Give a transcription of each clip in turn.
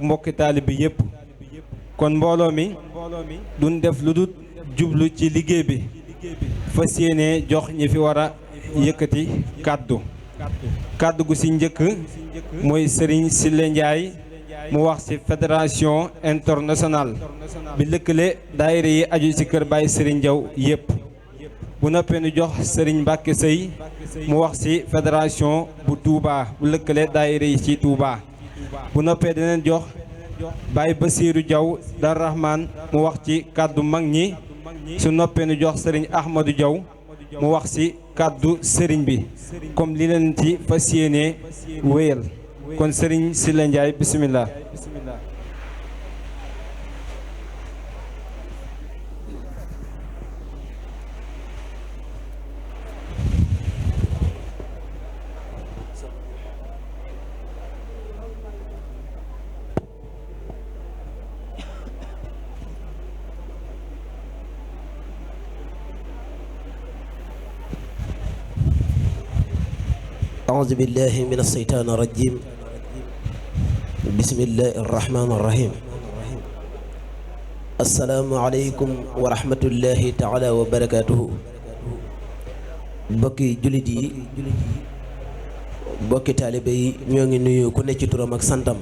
mbokki taalibe yépp kon mbooloo mi duñ def lu dul jublu ci liggéey bi fas yéene jox ñi fi war a yëkkati kàddu gu ci njëkk mooy Serigne Sile Ndiaye mu wax ci fédération internationale bi lëkkale daayira yi aju ci kër Baye Serigne Diaw yépp bu noppee nu jox Serigne Mbacke Sey mu wax ci fédération bu Touba bu lëkkale daayira yi ci Touba bu noppee dinañ jox Baye Bassirou Diaw Dar Rahman mu wax ci kàddu mag ñi su noppee nu jox Serigne Ahmadou Diaw mu wax ci kàddu Serigne bi comme li leen ci fas yéene wéyal kon Serigne Sile Ndiaye bismillah. أعوذ بالله من الشيطان الرجيم بسم الله الرحمن الرحيم السلام عليكم ورحمة الله تعالى وبركاته bokki jullit yi bokki taalibe yi ñoo ngi nuyu ku ne ci turam ak santam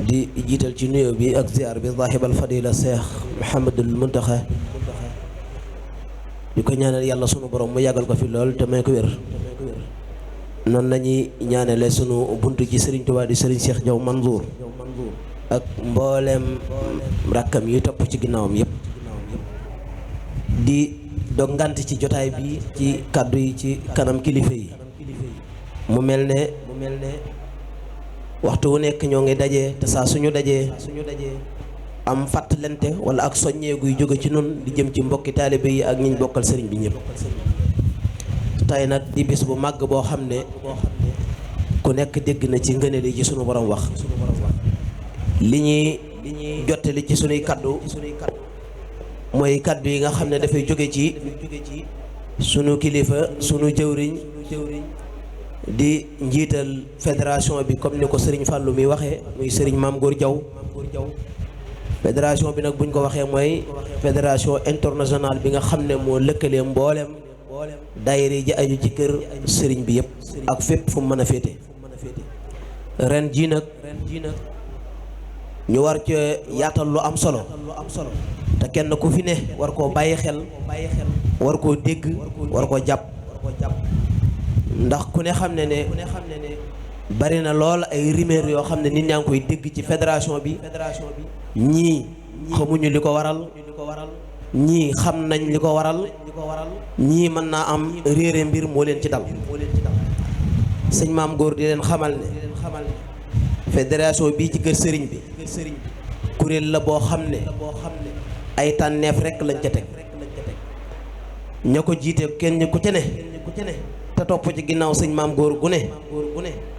di jiital ci nuyoo bi ak ziar bi saahibal fadila Cheikh Mouhamadul Muntaxa di ko ñaanal yàlla sunu borom mu yàggal ko fi lool te may ko wér noonu lañuy ñaanale sunu buntu ci Serigne Touba di Serigne Cheikh Diaw Mansour ak mbooleem rakkam yi topp ci ginnaawam yépp di dog ngant ci jotaay bi ci kàddu yi ci kanam kilifa yi mu mel ne waxtu wu nekk ñoo ngi daje te saa suñu dajee am fàttalante wala ak soññeeguy jóge ci nun di jëm ci mbokki taalibe yi ak ñiñ bokkal sëriñ bi ñëpp tey nag di bis bu màgg boo xam ne ku nekk dégg na ci ngëneel yi ci sunu borom wax li ñuy jottali ci sunuy kaddu mooy kaddu yi nga xam ne dafay jóge ci sunu kilifa sunu jëwriñ di njiital fédération bi comme ni ko sëriñ Fallou mi waxee muy sëriñ Maam Góor Diaw fédération bi nag buñ ko waxee mooy fédération internationale bi nga xam ne moo lëkkalee mbooleem daayira ji aju ci kër sëriñ bi yëpp ak fépp fu mu mën a féete ren jii nag ñu war ca yaatal lu am solo te kenn ku fi ne war koo bàyyi xel war koo dégg war koo jàpp ndax ku ne xam ne bari na lool ay rumeur yoo xam ne nit ñaa ngi koy dégg ci fédération bi ñii xamuñu li ko waral ñii xam nañ li ko waral ñii mën naa am réere mbir moo leen ci dal sëñ Maam Góor di leen xamal ne fédération bii ci kër sëriñ bi kuréel la boo xam ne ay tànneef rekk lañ ca teg ña ko jiite kenn ku ca ne te topp ci ginnaaw sëñ Maam Góor gu ne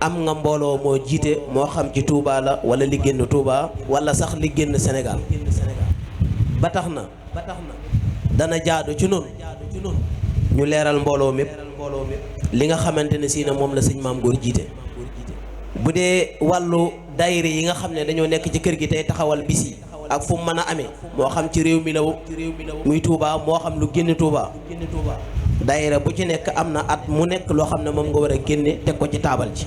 am nga mbooloo moo jiite moo xam ci Touba la wala li génn Touba wala sax li génn Sénégal ba tax na dana jaadu ci noonu ñu leeral mbooloo mépp li nga xamante ne si na moom la sëñ Maam Góor jiite bu dee wàllu daayira yi nga xam ne dañoo nekk ci kër gi tey taxawal bis yi ak fu mu mën a amee moo xam ci réew mi la muy Touba moo xam lu génn Touba daayira bu ci nekk am na at mu nekk loo xam ne moom nga war a génne teg ko ci taabal ji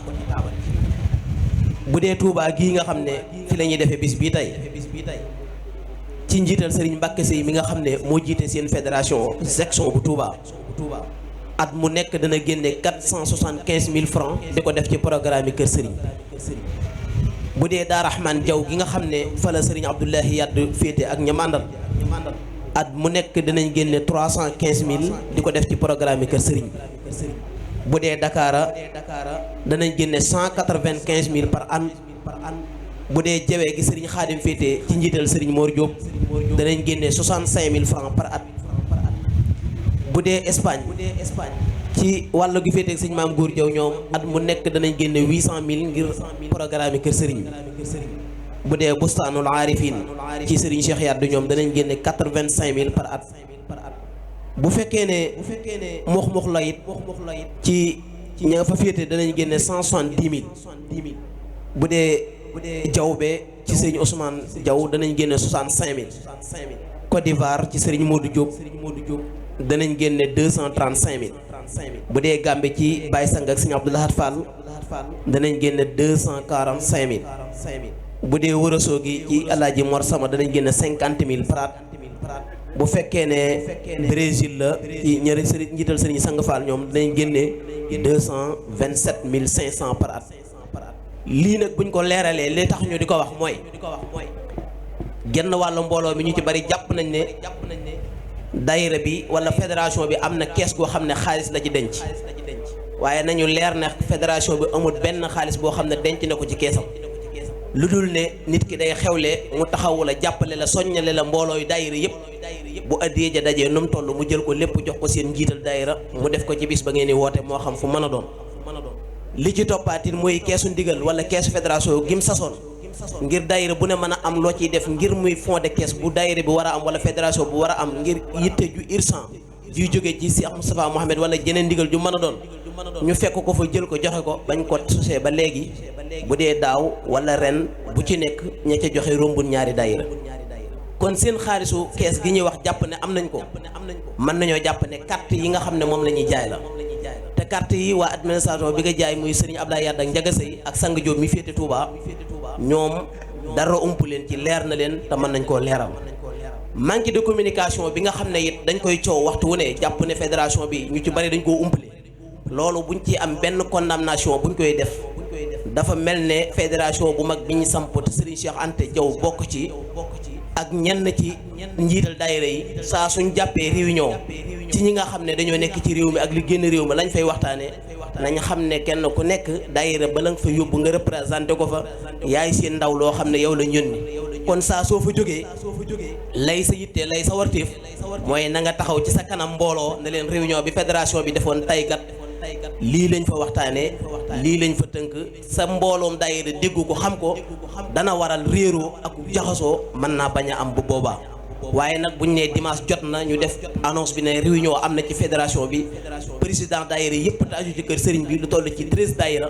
bu dee Touba gii nga xam ne fi la ñuy defee bis bii tey ci njiital Serigne Mbacke Sey mi nga xam ne moo jiite seen fédération section bu Touba at mu nekk dana génne 475 000 francs di ko def ci programme yi kër Serigne bu dee Dar Rahman Diaw gi nga xam ne fa la Serigne Abdoulahi Yadd féete ak ña màndal at mu nekk dinañ génne 315 000 di ko def ci programme yi kër Serigne bu dee Dakar danañ génne 195 000 par an bu dee Jawe gi Serigne Khadim féete ci njiital Serigne Mor Diop danañ génne 65 000 francs par at bu dee Espagne ci wàllu gi féete ak Serigne Maam Góor Diaw ñoom at mu nekk danañ génne 800 000 ngir programme yi kër Serigne bu dee Bustaanul Aarifin ci Serigne Cheikh Yadd ñoom danañ génne 85 000 par at bu fekkee ne mux la it ci ña nga fa féete danañ génne 170 000 bu dee Diawbe ci sëriñ Ousmane Diaw danañ génne 65000 Côte d'Ivoire ci sëriñ Modou Diop danañ génne 235000 bu dee Gambie ci Baye Sang ak sëriñ Abdoulahat Fall danañ génne 245000 bu dee Wërësoo gi ci Alaaji Mor Sama danañ génne 50000 Prat bu fekkee ne Brésil la ci ñëri sëriñ njiital sëriñ Sang Fall ñoom danañ génne 227500 par at. lii nag buñ ko leeralee li tax ñu di ko wax mooy genn wàllu mbooloo mi ñu ci bari jàpp nañ ne daayira bi wala fédération bi am na kees goo xam ne xaalis la ci denc waaye nañu leer ne fédération bi amul benn xaalis boo xam ne denc na ko ci keesam lu dul ne nit ki day xewle mu taxawu la jàppale la soññale la mbooloo yu daayira yëpp bu addiyee ja dajee nu mu toll mu jël ko lépp jox ko seen njiital daayira mu def ko ci bis ba ngeen di woote moo xam fu mën a doon li ci toppaatin mooy keesu ndigal wala keesu fédération gim sasoon ngir daayira bu ne mën a am loo ciy def ngir muy fond de caisse bu daayira bi war a am wala fédération bu war a am ngir yitte ju urgent juy jógee ci Cheikh Moustapha Mohamed wala jeneen ndigal ju mën a doon ñu fekk ko fa jël ko joxe ko bañ ko sosee ba léegi bu dee daaw wala ren bu ci nekk ña ca joxe rombul ñaari daayira kon seen xaalisu kees gi ñuy wax jàpp ne am nañ ko mën nañoo jàpp ne carte yi nga xam ne moom la ñuy jaay la te carte yi waa administration bi nga jaay muy Serigne Abdoulaye Yadd ak Ndiaga Seye ak Sang Diop mi féete Touba ñoom dara ump leen ci leer na leen te mën nañ koo leeral manque de communication bi nga xam ne it dañ koy coow waxtu wu ne jàpp ne fédération bi ñu ci bari dañ koo umpale loolu buñ ci am benn condamnation buñ koy def dafa mel ne fédération bu mag bi ñu samp te Serigne Cheikh Anta Diaw bokk ci ak ñenn ci njiital daayira yi saa suñ jàppee réunion ci ñi nga xam ne dañoo nekk ci réew mi ak li génn réew mi lañ fay waxtaanee nañ xam ne kenn ku nekk daayira ba la nga fa yóbbu nga représenté ko fa yaay seen ndaw loo xam ne yow la yónni kon saa soo fa jógee lay sa yitte lay sa warteef mooy na nga taxaw ci sa kanam mbooloo ne leen réunion bi fédération bi defoon taykat lii lañ fa waxtaanee lii lañ fa tënk sa mbooloom daayira déggu ko xam ko dana waral réeroo ak jaxasoo mën naa bañ a am bu boobaa waaye nag buñ ne dimanche jot na ñu def annonce bi ne réunion am na ci fédération bi président daayira yëpp te aju ci kër sëriñ bi lu toll ci 13 daayira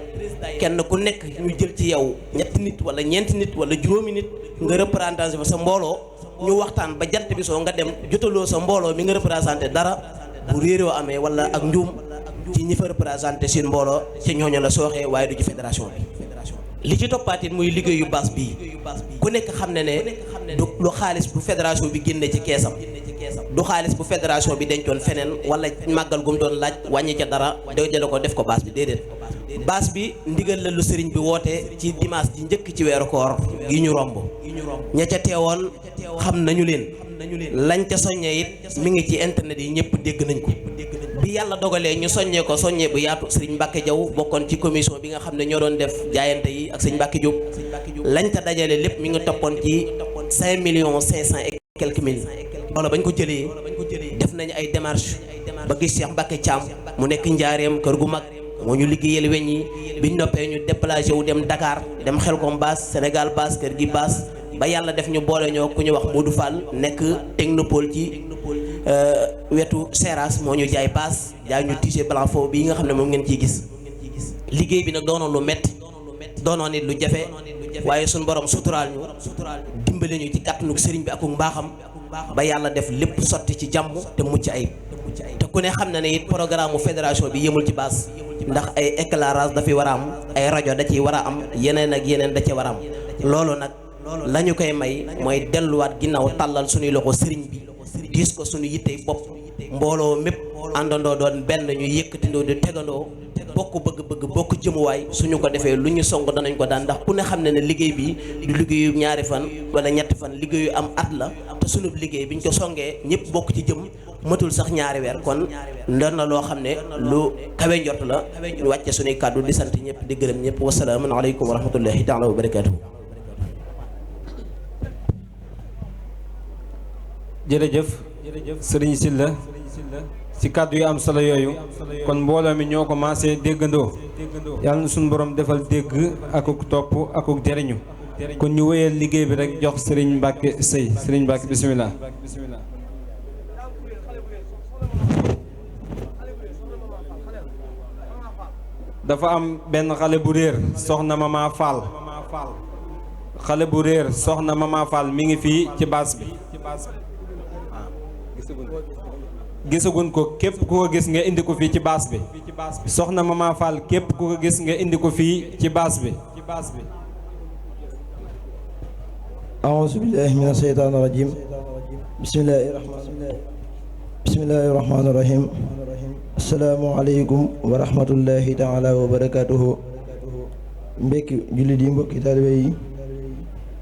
kenn ku nekk ñu jël ci yow ñetti nit wala ñeenti nit wala juróomi nit nga représenté fa sa mbooloo ñu waxtaan ba jant bi soo nga dem jotaloo sa mbooloo mi nga représenté dara bu réeroo amee wala ak njuum ci ñi fa représenté seen mbooloo ci ñooñu la sooxee waaye du ci fédération bi li ci toppaatit muy liggéeyu baas bii ku nekk xam ne du lu xaalis bu fédération bi génne ci keesam du xaalis bu fédération bi dencoon feneen wala màggal gum doon laaj wàññi ca dara dajale ko def ko baas bi déedéet baas bi ndigal la lu sëriñ bi woote ci dimanche ji njëkk ci weeru koor gi ñu romb ña ca teewoon xam nañu leen lañ ca soññee it mi ngi ci internet yi ñëpp dégg nañ ko bi yàlla dogalee ñu soññee ko soññee bu yaatu sëriñ Mbacke Diaw bokkoon ci commission bi nga xam ne ñoo doon def jaayante yi ak sëriñ Mbacke Diop lañ ca dajale lépp mi ngi toppoon ci 5,500,000 et quelques mille loolu bañ ko jëlee def nañu ay démarches ba gis Cheikh Mbacke Thiam mu nekk njaareem kër gu mag moo ñu liggéeyal weñ yi biñ noppee ñu déplacé wu dem Dakar dem Xelkom baas Sénégal baas kër gi baas ba yàlla def ñu boole ñoo ku ñu wax Modou Fall nekk technopole ci wetu Seras moo ñu jaay baas jaay ñu t-shirt blanc foofu bii nga xam ne moom ngeen ciy gis liggéey bi nag doonoon lu métti doonoon nit lu jafe waaye suñ borom suturaal ñu dimbale ñu ci kàttanu sëriñ bi ak mbaaxam ba yàlla def lépp sotti ci jàmm te mucc ayib te ku ne xam na ne it programme fédération bi yëmul ci baas ndax ay éclairage dafay war a am ay rajo da ciy war a am yeneen ak yeneen da ci war a am loolu nag la ñu koy may mooy delluwaat ginnaaw tàllal suñuy loxo sëriñ bi diis ko suñu yittey bopp mbooloo mépp àndandoo doon benn ñu yëkkatindoo di tegandoo bokk bëgg-bëgg bokk jëmuwaay suñu ko defee lu ñu song danañ ko daan ndax ku ne xam ne ne liggéey bi du liggéeyu ñaari fan wala ñetti fan liggéeyu am at la te suñu liggéey biñ ko songee ñëpp bokk ci jëm matul sax ñaari weer kon ndon na loo xam ne lu kawe njort la ñu wàcce suñuy kàddu di sant ñëpp di gërëm ñëpp wasalaamu aleykum wa rahmatullahi taala wa barakatuhu. jërëjëf sëriñ Sylla ci kàddu yu am solo yooyu kon mbooloo mi ñoo ko maasee déggandoo yàlla na suñu borom defal dégg akuk topp akuk jariñu kon ñu wéyal liggéey bi rek jox sëriñ Mbacke Seye sëriñ Mbacke bisimilah. dafa am benn xale bu réer soxna Mama Fall xale bu réer soxna Mama Fall mi ngi fii ci baas bi gisagun ko képp ku ko gis nga indi ko fii ci baas bi soxna Mama Fall képp ku ko gis nga indi ko fii ci baas bi أعوذ بالله من الشيطان الرجيم بسم الله الرحمن الرحيم السلام عليكم ورحمة الله تعالى وبركاته mbokki jullit yi mbokki taalibe yi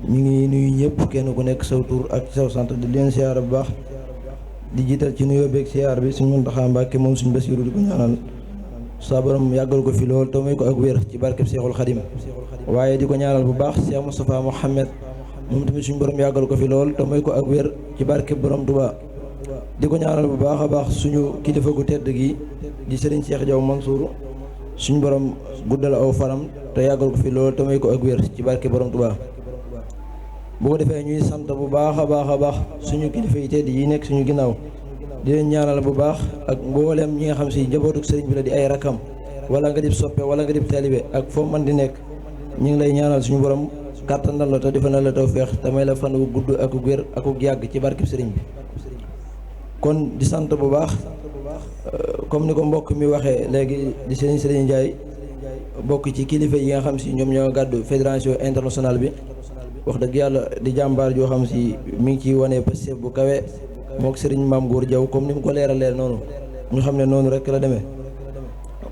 ñu ngi nuyu ñëpp kenn ku nekk saw tur ak saw sant di leen siyaar bu baax di jiital ci nuyoo beeg siyaar bi suñu Muntaxa Mbàkke moom suñu Basiiru di ko ñaanal saa borom yàggal ko fi lool te may ko ak wér ci barkeb Seexul Xadim waaye di ko ñaanal bu baax Cheikh Moustapha Mohamed moom tamit suñu borom yàggal ko fi lool te may ko ak wér ci barkeb borom Tuubaa di ko ñaanal bu baax a baax suñu kilifa gu tedd gi di Serigne Cheikh Diaw Mansour suñu borom guddal aw faram te yàggal ko fi lool te may ko ak wér ci barke borom Tuubaa bu ko defee ñuy sant bu baax a baax suñu kilifa yi tedd yi nekk suñu ginnaaw di leen ñaanal bu baax ak mbooleem ñi nga xam si njabootuk sëriñ bi la di ay rakam wala nga dib soppe wala nga dib taalibe ak foo man di nekk ñu ngi lay ñaanal suñu borom kàttanal la te defal la tawfeex te may la fan wu gudd ak wér ak yàgg ci barkeb sëriñ bi kon di sant bu baax comme ni ko mbokk mi waxee léegi di Serigne Ndiaye bokk ci kilifa yi nga xam si ñoom ñoo gàddu fédération internationale bi wax dëgg yàlla di jàmbaar joo xam si mi ngi ciy wane Pastef bu kawe mook Serigne Mame Goor Diaw comme ni mu ko leeralee noonu ñu xam ne noonu rek la demee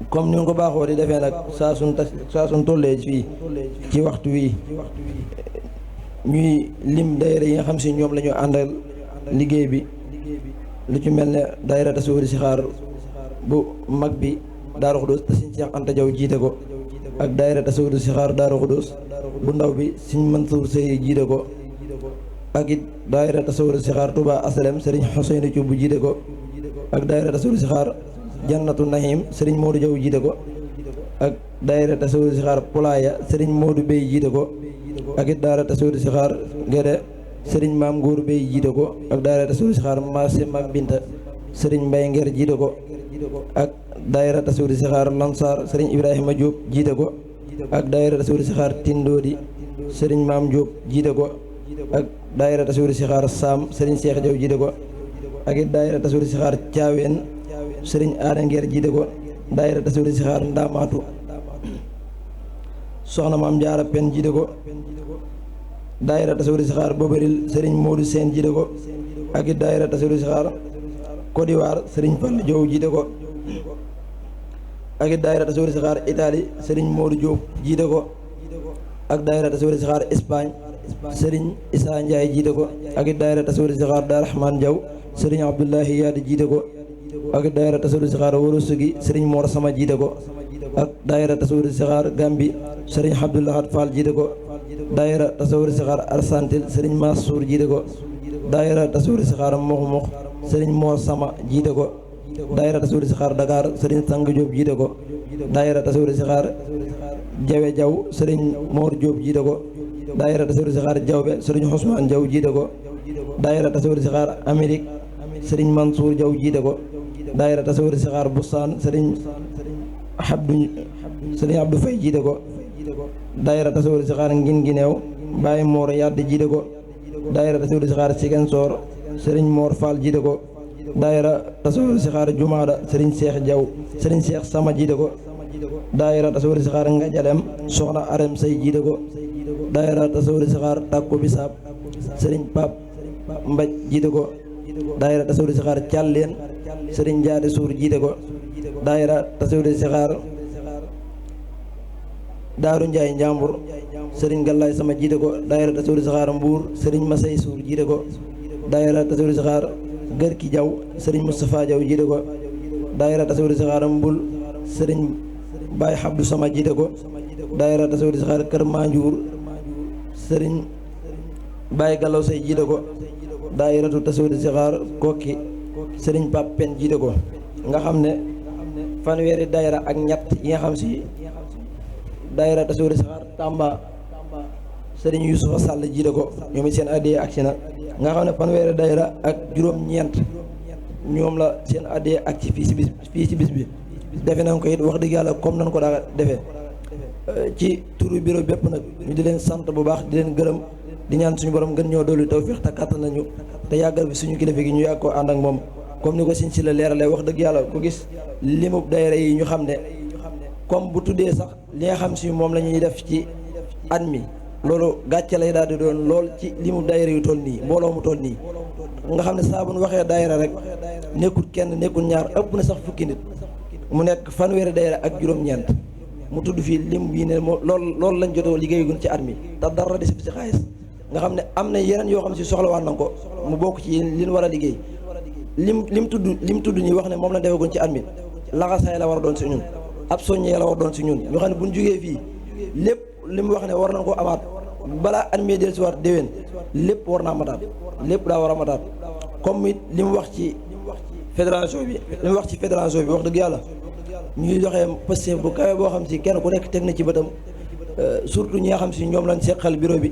comme ni mu ko baaxoo di defee nag saa suñ tollee fii ci waxtu wi ñuy lim daayira yi nga xam si ñoom la ñu àndal liggéey bi lu ci mel ne daayira Tasawudu Sixaar bu mag bi Daaru Xudoos te Sëriñ Cheikh Anta Diaw jiite ko ak daayira Tasawudu Sixaar Daaru Xudoos bu ndaw bi Sëriñ Mansuur Sey jiite ko ak it daayira Tasawudu Sixaar Touba Asalem Sëriñ Xuseynu Cuub bu jiite ko ak daayira Tasawudu Sixaar Jannatu Nahim Sëriñ Moodu Diaw jiite ko ak daayira Tasawudu Sixaar Pulaaya Sëriñ Moodu Bey jiite ko ak it daayira Tasawudu Sixaar Gede Sëriñ Maam Góor Bey jiite ko ak daayira Tasawudu Sixaar Marché Maam Binta Sëriñ Mbay Nger jiite ko ak daayira Tasawudu Sixaar Lansar Sëriñ Ibrahima Diop jiite ko ak daayira Tasawudu Sixaar Tindoodi Sëriñ Maam Diop jiite ko ak daayira Tasawudu Sixaar Saam Sëriñ Cheikh Diaw jiite ko ak it daayira Tasawudu Sixaar Caaween Sëriñ Aada Ngeer jiite ko daayira Tasawudu Sixaar Ndaamaatu Soxna Maam Jaara Pen jiite ko daayira Tasawudu Sixaar Bobaril Sëriñ Moodu Seen jiite ko ak it daayira Tasawudu Sixaar Côte d'Ivoire Sëriñ Fall Diop jiite ko ak it daayira Tasawudu Sixaar Italie Sëriñ Moodu Diop jiite ko ak daayira Tasawudu Sixaar Espagne Sëriñ Issa Ndiaye jiite ko ak it daayira Tasawudu Sixaar Daar Rahman Diaw Sëriñ Abdullahi Yaadi jiite ko ak it daayira Tasawudu Sixaar Worosugi Sëriñ Mor Sama jiite ko ak daayira Tasawudu Sixaar Gambi Sëriñ Abdoulahat Fall jiite ko daayira Tasawudu Sixaar Arsantil Sëriñ Mansour jiite ko daayira Tasawudu Sixaar Mox Sëriñ Mor Sama jiite ko daayira Tasawudu Sixaar Dakar Sëriñ Sang Diop jiite ko daayira Tasawudu Sixaar Jawe Diaw Sëriñ Mor Diop jiite ko daayira Tasawudu Sixaar Diawbe Sëriñ Ousmane Diaw jiite ko daayira Tasawudu Sixaar Amérique Sëriñ Mansour Diaw jiite ko daayira Tasawudu Sixaar Bustaan Sëriñ Abdou Faye jiite ko daayira Tasawudu Sixaar Ngin Gineew Baye Mor Yadd jiite ko daayira Tasawudu Sixaar Sigensoor Sëriñ Mor Fall jiite ko daayira Tasawudu Sixaar Jumaada Sëriñ Cheikh Diaw Sëriñ Cheikh Sama jiite ko daayira Tasawudu Sixaar Ngajalem Soxna Arem Say jiite ko daayira Tasawudu Sixaar Takku Bisaab Sëriñ Pap Mbaj jiite ko daayira Tasawudu Sixaar Càlleen Sëriñ Jaade Suur jiite ko daayira Tasawudu Sixaar Daaru Njaay Njàmbur Sëriñ Gallaay Sama jiite ko daayira Tasawudu Sixaar Mbuur Sëriñ Masay Suur jiite ko daayira Tasawudu Sixaar Gërki Jaw Sëriñ Moustapha Jaw jiite ko daayira Tasawudu Sixaar Mbul Sëriñ Baay Abdu Sama jiite ko daayira Tasawudu Sixaar Kër Manjuur Sëriñ Baay Galaw Say jiite ko daayiratu Tasawudu Sixaar Kokki Sëriñ Pap Pen jiite ko nga xam ne fanweeri daayira ak ñett yi nga xam si daayira Tasawudu Sixaar Tamba Sëriñ Yusufa Sall jiite ko ñoom it seen addiya ak si na nga xam ne fanweeri daayira ak juróom-ñeent ñoom la seen addiya ak ci fii ci bis bi defe nañ ko it wax dëgg yàlla comme nañ ko daa defee ci turu bureau bépp nag ñu di leen sant bu baax di leen gërëm di ñaan suñu borom gën ñoo dolli tawfiix te kàttan nañu te yàggal bi suñu kilifa gi ñu yàgg koo ànd ak moom comme ni ko siñ si la leeralee wax dëgg yàlla ku gis limub daayira yi ñu xam ne comme bu tuddee sax li nga xam si moom la ñuy def ci at mi loolu gàcce lay daal di doon lool ci limub daayira yu toll nii mbooloo mu toll nii nga xam ne saa bu ñu waxee daayira rek nekkul kenn nekkul ñaar ëpp na sax fukki nit mu nekk fanweeri daayira ak juróom-ñeent mu tudd fii lim bii ne moo loolu lañ jotoo liggéeyagun ci at mi te dara di si xaalis nga xam ne am na yeneen yoo xam si soxlawaat nañ ko mu bokk ci li ñu war a liggéey lim tudd nii wax ne moom lañ defeegun ci at mi laxasaay la war a doon si ñun ab soññee la war a doon si ñun ñu xam ne buñ jógee fii lépp li mu wax ne war nañ ko amaat balaa at mi del si waat déwén lépp war naa mataat lépp daa war a mataat comme it li mu wax ci fédération bi wax dëgg yàlla ñuy joxee Pastef bu kawe boo xam si kenn ku nekk teg na ci bëtam surtout ñi nga xam si ñoom lañ seqal bureau bi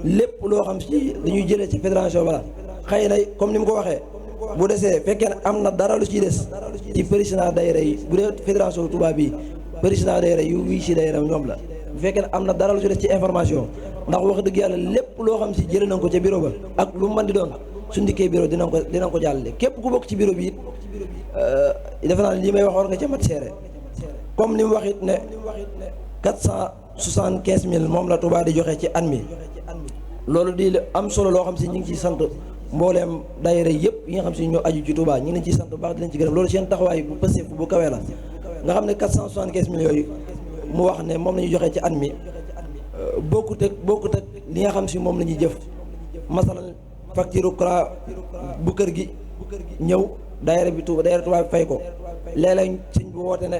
lépp loo xam si dañuy jëlee ci fédération bala xëy na comme ni mu ko waxee bu desee fekkee ne am na dara lu ciy des ci président daayira yi bu dee fédération Touba bi président daayira yu wii si daayira ñoom la bu fekkee ne am na dara lu ci des ci information ndax wax dëgg yàlla lépp loo xam si jëlee nañ ko ca bureau ba ak lu mu mën di doon su ndikkee bureau dinañ ko jàllale képp ku bokk ci bureau bi it defe naa lii may wax war nga ca mat seere comme ni mu wax it ne 475 000 moom la Touba di joxe ci at mi loolu di am solo loo xam si ñu ngi ciy sant mbooleem daayira yëpp yi nga xam si ñoo aju ci Touba ñu ngi leen ciy sant bu baax di leen ci gërëm loolu seen taxawaay bu Pastef bu kawee la nga xam ne 475 000 yooyu mu wax ne moom la ñuy joxe ci at mi bokkut ak li nga xam si moom la ñuy jëf masalan facture courant bu kër gi ñëw daayira Touba bi fay ko léeg-léeg sëñ bu woote ne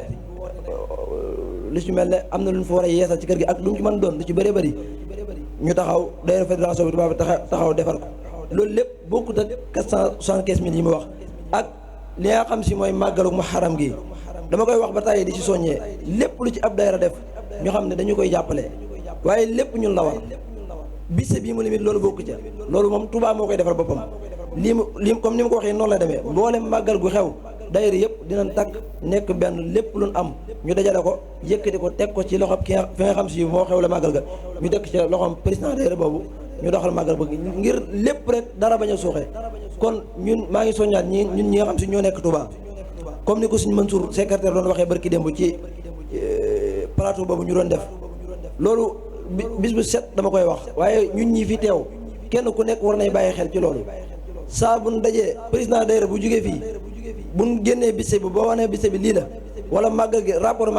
lu ci mel ne am na lu ñu fa war a yeesal ci kër gi ak lu mu ci mën doon lu ci bëree bëri ñu taxaw daayira fédération bi Touba bi taxaw defar ko loolu lépp bokkut ak 475 000 yi mu wax ak li nga xam si mooy màggalu Muharram gi dama koy wax ba tàyyi di ci soññee lépp lu ci ab daayira def ñu xam ne dañu koy jàppale waaye lépp ñun la war bisse bii mu limite loolu bokku ca loolu moom Touba moo koy defar boppam lii comme ni ma ko waxee noonu la demee mboolem màggal gu xew daayira yëpp dinañ takk nekk benn lépp luñ am ñu dajale ko yëkkati ko teg ko ci loxob fi nga xam si moo xew la màggal ga ñu teg ci loxoom président daayira boobu ñu doxal màggal ba ngir lépp rek dara bañ a suuxee kon ñun maa ngi soññaat ñun ñi nga xam si ñoo nekk Touba comme ni ko suñu Mansour secrétaire doon waxee barki démb ci plateau boobu ñu doon def loolu bis bu set dama koy wax waaye ñun ñi fi teew kenn ku nekk war nay bàyyi xel ci loolu saa bu ñu dajee président daayira bu jógee fii bu ñu génnee bisse bi boo wanee bisse bi lii la wala màggal gi rapport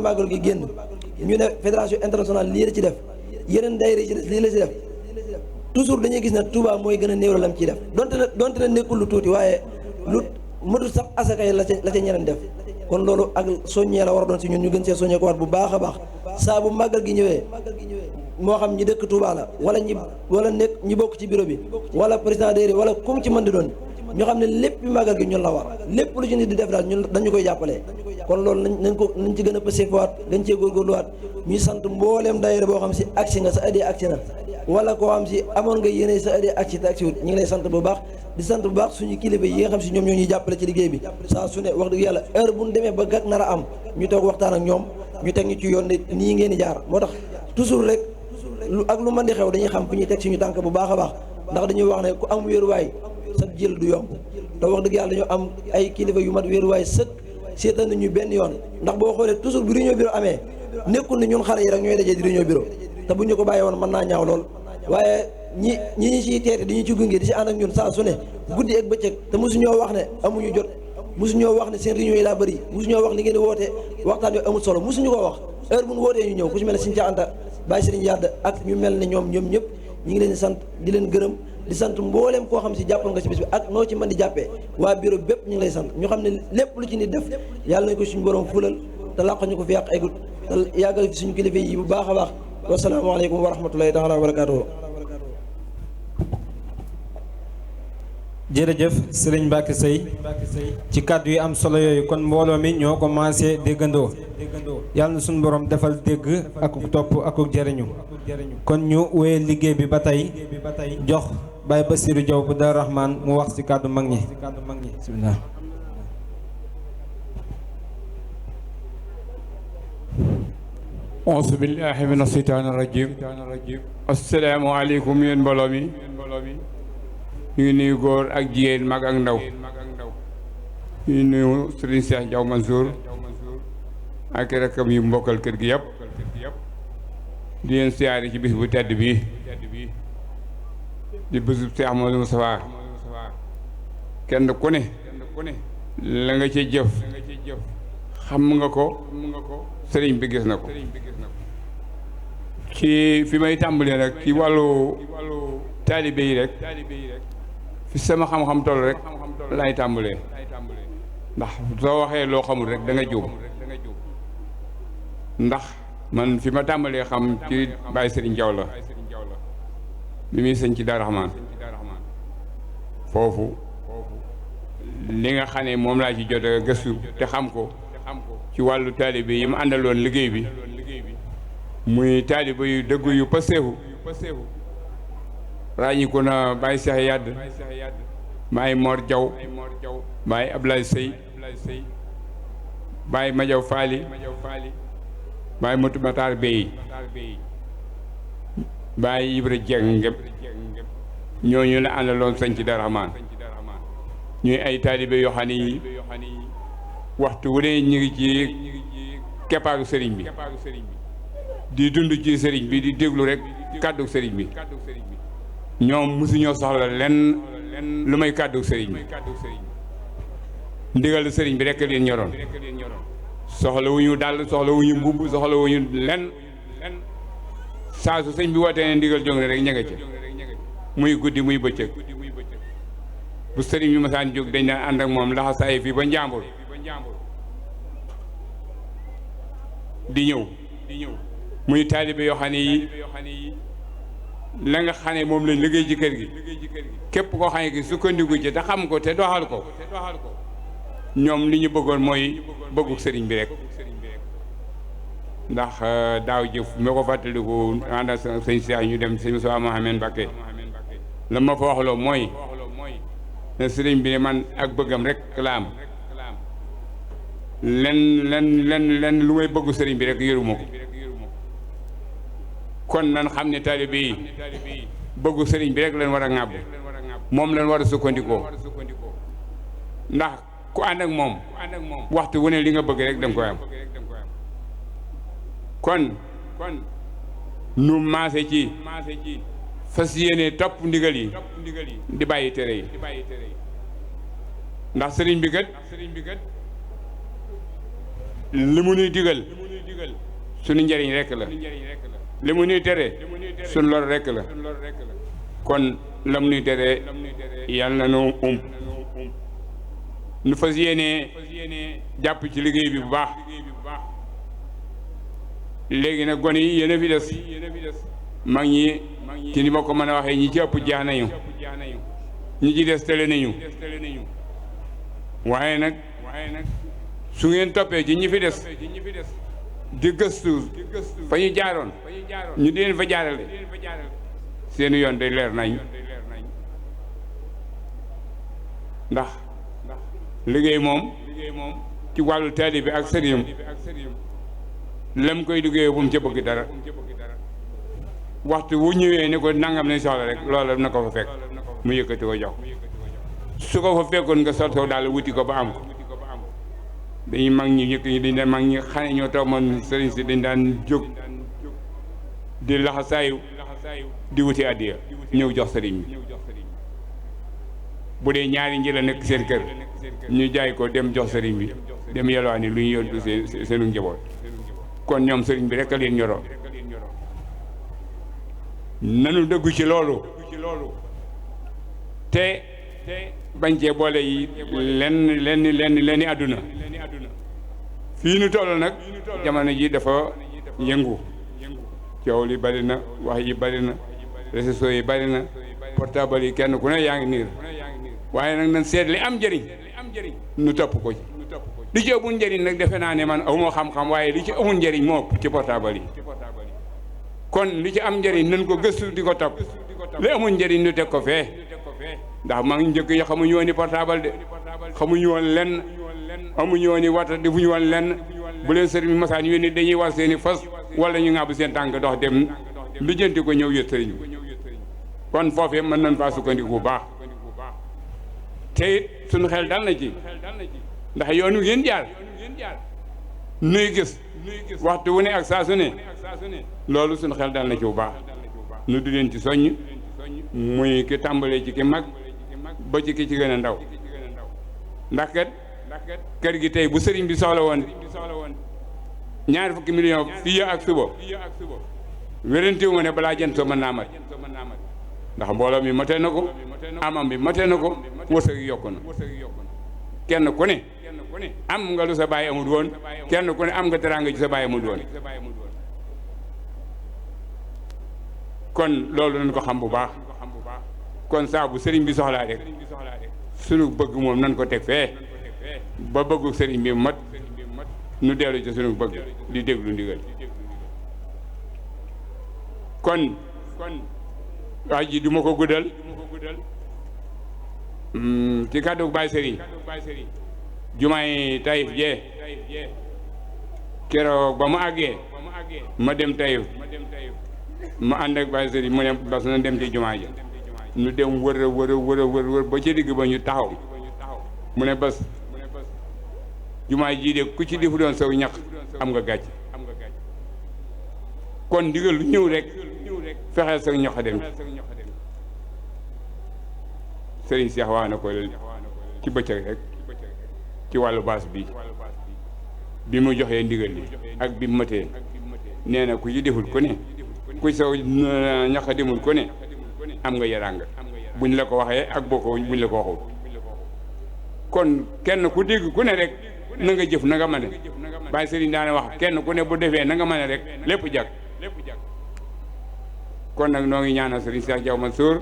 màggal gi génn ñu ne fédération internationale lii la ci def yeneen daayira yi ci des lii la ci def toujours dañuy gis ne Touba mooy gën a néew lam ciy def donte ne nekkul lu tuuti waaye lu matul sax asaka yi la ca ñeneen def kon loolu ak soññee la war a doon si ñun ñu gën see soññee ko waat bu baax a baax saa bu màggal gi ñëwee moo xam ñi dëkk Touba la wala nekk ñi bokk ci bureau bi wala président daayira wala kum ci mën di doon ñu xam ne lépp màggal gi ñun la war lépp lu ci nit di def daal ñun dañu koy jàppalee kon loolu nañ ci gën a pësee waat gën cee góorgóorluwaat ñuy sant mbooleem daayira boo xam si agsi nga sa addi agsi na wala koo xam si amoon nga yéene sa addi agsi te agsi wut ñu ngi lay sant bu baax di sant bu baax suñu kilifa yi nga xam si ñoom ñoo ñuy jàppale ci liggéey bi saa su ne wax dëgg yàlla heure bu ñu demee ba gàtt nar a am ñu toog waxtaan ak ñoom ñu teg ñu ci yoon ne nii ngeen di jaar moo tax toujours rek ak lu mën di xew dañuy xam fu ñuy teg suñu tànk bu baax a baax ndax dañuy wax ne ku am wéeruwaay sa jël du yomb te wax dëgg yàlla dañoo am ay kilifa yu mat wéeruwaay sëkk seetaan nañu benn yoon ndax boo xoolee toujours bu réunion bureau amee nekkul ne ñun xale yi rek ñooy dajee di réunion bureau te bu ñu ko bàyyi woon mën naa ñaaw lool waaye ñi ciy teete di ñu ci gunge di ci ànd ak ñun saa su ne guddi ak bëccëg te mosuñoo wax ne amuñu jot mosuñoo wax ne seen réunion yi laa bëri mosuñoo wax li ngeen di woote waxtaan yooyu amul solo mosuñu ko wax heure bu ñu wootee ñu ñëw ku ci mel ne Sëriñ Anta Baye Sëriñ Yàdd ak ñu mel ne ñoom ñëpp ñu ngi leen di sant di leen gërëm di sant mbooleem koo xam si jàppal nga si bis bi ak noo ci mën di jàppee waa bureau bépp ñu ngi lay sant ñu xam ne lépp lu ci nit def yàlla nañ ko suñu borom fulal te làq ñu ko fi yàq aygut te yàggal fi suñu kilifa yi bu baax a baax wasalaamaaleykum wa rahmatullahi taala wa barakaatuhu. jërëjëf Serigne Mbacké Seye ci kàddu yi am solo yooyu kon mbooloo mi ñoo ko maasee déggandoo yàlla na suñu borom defal dégg ak topp ak jëriñu kon ñu wéyee liggéey bi ba tey jox Baye Bassirou Diaw bu Daaru Rahman mu wax ci kàddu mag ñi bismillah. auzu billahi mina seytaani rajim. asalaamaaleykum yéen mbooloo mi. ñu ngi nuyu góor ak jigéen mag ak ndaw. ñu ngi nuyu Serigne Cheikh Diaw Mansour ak rakkam yu mbokkal kër gi yëpp. di leen siyaare ci bis bu tedd bii. di bésu Cheikh Amadou Moustapha. kenn ku ne. la nga ci jëf. xam nga ko. sëriñ bi gis na ko. ci fi may tàmbalee rek ci wàllu taalibe yi rek fi sama xam-xam toll rek lay tàmbalee ndax soo waxee loo xamul rek da nga juum ndax man fi ma tàmbalee xam ci Baye Serigne Diaw la bi muy sëñ ci Daaru Rahmaan foofu li nga xam ne moom laa ci jot a gëstu te xam ko ci wàllu taalibe yi mu àndaloon liggéey bi muy taalibe yu dëggu yu pasteefu ràññi ko na Baye Cheikh Yadd Baye Mor Diaw Baye Ablaye Sey Baye Madiaw Faali Baye Motu Matar Bey Baye Ibra Dieng ngëp ñooñu la àndaloon sañ ci Daaru Rahmaan ñuy ay taalibe yoo xam ne yi waxtu wu ne ñu ngi ci keppaaru sëriñ bi di dund ci sëriñ bi di déglu rek kàddu sëriñ bi ñoom mosuñoo soxla lenn lu may kàddu sëriñ bi ndigal sëriñ bi rek leen ñoroon soxla wu ñu dàll soxla wu ñu mbubb soxla wu ñu lenn saa su sëñ bi wootee ne ndigal jóg ne rek ña nga ca muy guddi muy bëccëg bu sëriñ bi masaan jóg dañ daan ànd ak moom laxasaay fii ba njàmbur di ñëw muy taalibe yoo xam ne yi la nga xam ne moom lañ liggéey ci kër gi képp koo xam ne ki sukkandiku ci te xam ko te doxal ko ñoom li ñu bëggoon mooy bëggu sëriñ bi rek ndax daaw jëf moo ko fàttaliku ànd ak sëñ Cheikh ñu dem sëñ Moussa Mohamed Mbacké la ma fa waxloo mooy ne sëriñ bi ne man ak bëggam rek la am lenn lu may bëggu sëriñ bi rek yëruma ko kon nan xam ne taalibe yi bëggu sëriñ bi rek leen war a ŋàbb moom leen war a sukkandikoo ndax ku ànd ak moom waxtu wu ne li nga bëgg rek da nga koy am kon nu maase ci fas yéene topp ndigal yi di bàyyi tere yi ndax sëriñ bi kat li mu nuy digal suñu njëriñ rekk la li mu nuy tere suñu lor rekk la kon lam nuy tere yàlla na nu nu fas yéene jàpp ci liggéey bi bu baax léegi nag gone yi yéen a fi des mag ñi ci ni ma ko mën a waxee ñi ci ëpp jeex nañu ñi ci des tële nañu waaye nag su ngeen toppee ci ñi fi des di gëstu fa ñu jaaroon ñu di leen fa jaarale seeni yoon day leer nañ ndax liggéey moom ci wàllu taalibe bi ak sëriñam lam koy liggéey bu mu ca bëgg dara waxtu wu ñëwee ni ko nangam lañ soxla rek loola na ko fa fekk mu yëkkati ko jox su ko fa fekkoon nga sol soo daal wuti ko ba am ko dañuy mag ñi ñëkk ñi dañ daan mag ñi xane ñoo toogoon sëriñ si dañ daan jóg di laxasaayu di wuti addiya ñëw jox sëriñ bi bu dee ñaari njëla nekk seen kër ñu jaay ko dem jox sëriñ bi dem yelwaani lu ñu yóbbu seenu njaboot kon ñoom sëriñ bi rek a leen ñoroo nanu dëggu ci loolu te bañ cee boole yi lenn àdduna fii nu toll nag jamono ji dafa yëngu coow li bari na wax yi bari na réseaux yi bari na portable yi kenn ku ne yaa ngi niir waaye nag nan seet li am njëriñ nu topp ko ci li ci amul njëriñ nag defe naa ne man awuma xam-xam waaye li ci amul njëriñ moo ci portable yi kon li ci am njëriñ nan ko gëstu di ko topp li amul njëriñ nu teg ko fee ndax maa ngi njëkk yi xamuñu woon ni portable de xamuñu woon lenn amuñu woon ni wata defuñu woon lenn bu leen sëriñ bi masaan yónni dañuy war seeni fas wala ñu ŋàbb seen tànk dox dem lijjanti ko ñëw yët sëriñ bi kon foofee mën nañ faa sukkandiku bu baax te it suñu xel dal na ci ndax yoonu ngeen jaar nuy gis waxtu wu ne ak saa su ne loolu suñu xel dal na ci bu baax nu di leen ci soññ muy ki tàmbalee ci ki mag ba ci ki ci gën a ndaw ndax kat kër gi tey bu sëriñ bi soxla woon ñaari fukki million fii ak suba wérantewu ma ne balaa jant soo mën naa mat ndax mbooloo mi matee na ko amam bi matee na ko wërsëg yi yokku na kenn ku ne am nga lu sa bàyyi amul woon kenn ku ne am nga teraanga ju sa bàyyi amul woon kon loolu nañ ko xam bu baax kon saa bu sëriñ bi soxlaa rek sunu bëgg moom nañ ko teg fee ba bëggu sëriñ bi mat nu dellu ci sunu bëgg di déglu ndigal kon wax ji du ma ko guddal ci kàddu Baay Sëriñ jumaay Taïf jee keroog ba mu àggee ma dem Taïf ma ànd ak Baay Sëriñ mu ne bas na dem ci jumaa ja ñu dem wër ba ci digg ba ñu taxaw mu ne bas jumaa jii de ku ci defu doon saw ñax am nga gàcc kon ndigal lu ñëw rek fexeel saw ñax dem Sëriñ Seex wax na ko ci bëccëg rek ci wàllu baas bi mu joxee ndigal li ak bi mu matee nee na ku ci deful ko ne ku saw ñax demul ko ne am nga yaraanga buñ la ko waxee ak boo ko buñ la ko waxul kon kenn ku dégg ku ne rek na nga jëf na nga mane Baay Sëriñ daana wax kenn ku ne bu defee na nga mane rek lépp jag kon nag noo ngi ñaanal Sëriñ Seex Jaw Mansour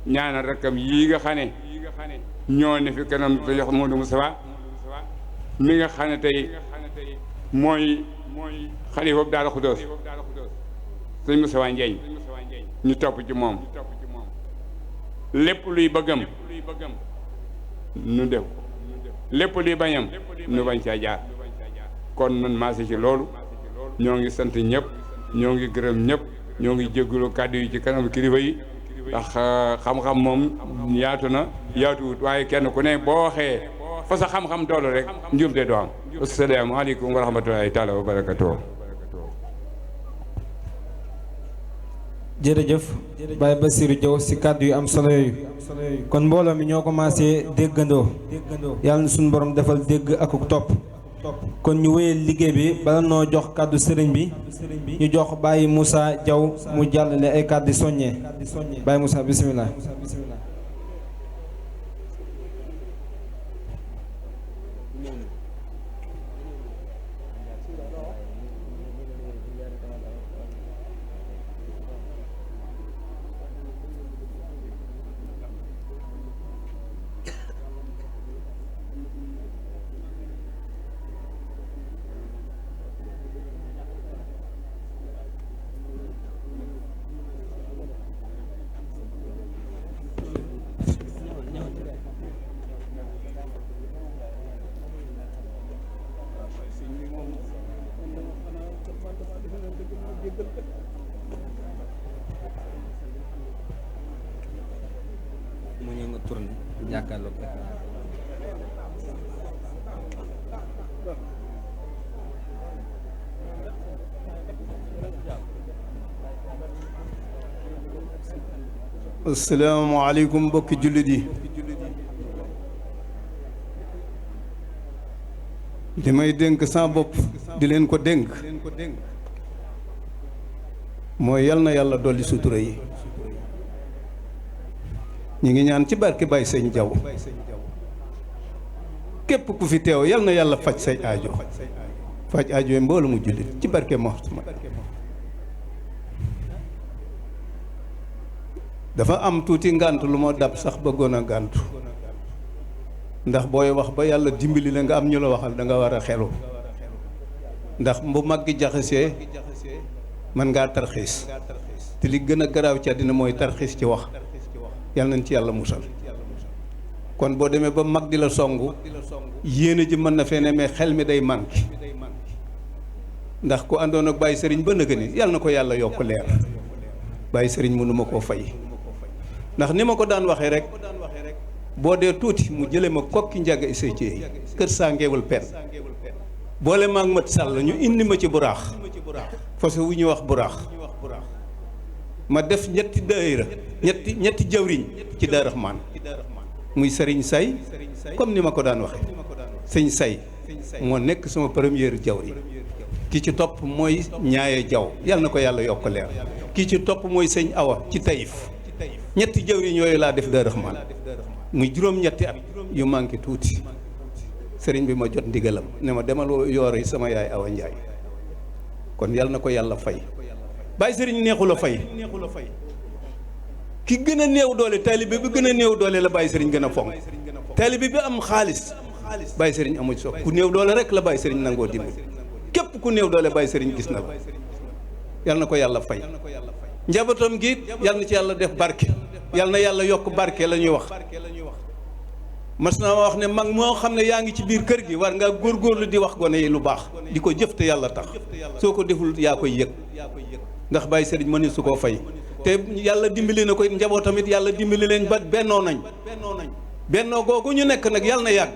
ñaanal rakkam yii nga xam ne ñoo ne fi kanam te jox Modou Moustapha mi nga xam ne tey mooy xalifa Daara Xudoos sëñ Moustapha Njeeñ ñu topp ci moom lépp luy bëggam nu def lépp luy bañam nu bañ caa jaar kon nun maase ci loolu ñoo ngi sant ñëpp ñoo ngi gërëm ñëpp ñoo ngi jégalu kàddu yi ci kanam kilifa yi ndax xam-xam moom yaatu na yaatuwut waaye kenn ku ne boo waxee fa sa xam-xam toll rek njuumte doo am asalaamaaleykum wa rahmatulahi taala wa barakatuh jërëjëf Baye Bassirou Diaw si kàddu yu am solo yooyu kon mbooloo mi ñoo commencé déggandoo yàlla na suñu borom defal dégg ak topp kon ñu wéyal liggéey bi bala noo jox kàddu sëriñ bi ñu jox Baye Moussa Diaw mu jàllale ay kàddu soññee Baye Moussa bisimilah. mu ñëw nga tourné jàkkaarloog asalaamaaleykum mbokki jullit yi di may dénk sa bopp di leen ko dénk mooy yal na yàlla dolli sutura yi ñi ngi ñaan ci barke Baye Sëñ Jaw képp ku fi teew yal na yàlla faj say aajo faj aajo yi mboolu mu jullit ci barke Muhammad dafa am tuuti ngànt lu ma dab sax bëggoon a ngàntu ndax booy wax ba yàlla dimbali la nga am ñu la waxal da nga war a xelu ndax bu mag gi jaxasee mën ngaa tarxiis te li gën a garaaw ci àddina mooy tarxiis ci wax yàlla nañ ci yàlla musal kon boo demee ba mag di la songu yéene ji mën na fee ne mais xel mi day manqué ndax ku àndoon ak Baye Serigne ba nëgë ni yàlla na ko yàlla yokk leer Baye Serigne mënu ma koo fay ndax ni ma ko daan waxee rek boo dee tuuti mu jële ma kokki njaga isay ci kër saa ngeewul pen boole maag mat sàll ñu indi ma ci buraax fase wu ñu wax buraax ma def ñetti daayira ñetti jawriñ ci Daaru Rahmaan muy Serigne Say comme ni ma ko daan waxee sëñ Say moo nekk sama première jawriñ ki ci topp mooy ñaaye jaw yàlla na ko yàlla yokk leer ki ci topp mooy sëñ Awa ci Taïf ñetti jawriñ yooyu laa def Daaru Rahmaan muy juróom-ñetti at yu manqué tuuti sëriñ bi ma jot ndigalam ne ma demal yoore sama yaay Awa Njaay kon yàlla na ko yàlla fay Baye Serigne neexul a fay ki gën a néew doole taalibe bi gën a néew doole la Baye Serigne gën a fonk taalibe bi am xaalis Baye Serigne amu ci soog ku néew doole rek la Baye Serigne nangoo dimbali képp ku néew doole Baye Serigne gis na la yàlla na ko yàlla fay njabootam gi yàlla na ci yàlla def barke yàlla na yàlla yokk barke la ñuy wax mas naa wax ne mag moo xam ne yaa ngi ci biir kër gi war ngaa góorgóorlu di wax gone yi lu baax di ko jëf te yàlla tax soo ko deful yaa koy yëg ndax Baye Serigne mëni su koo fay te yàlla dimbali na ko njaboot tamit yàlla dimbali leen ba bennoo nañ bennoo googu ñu nekk nag yàlla na yàgg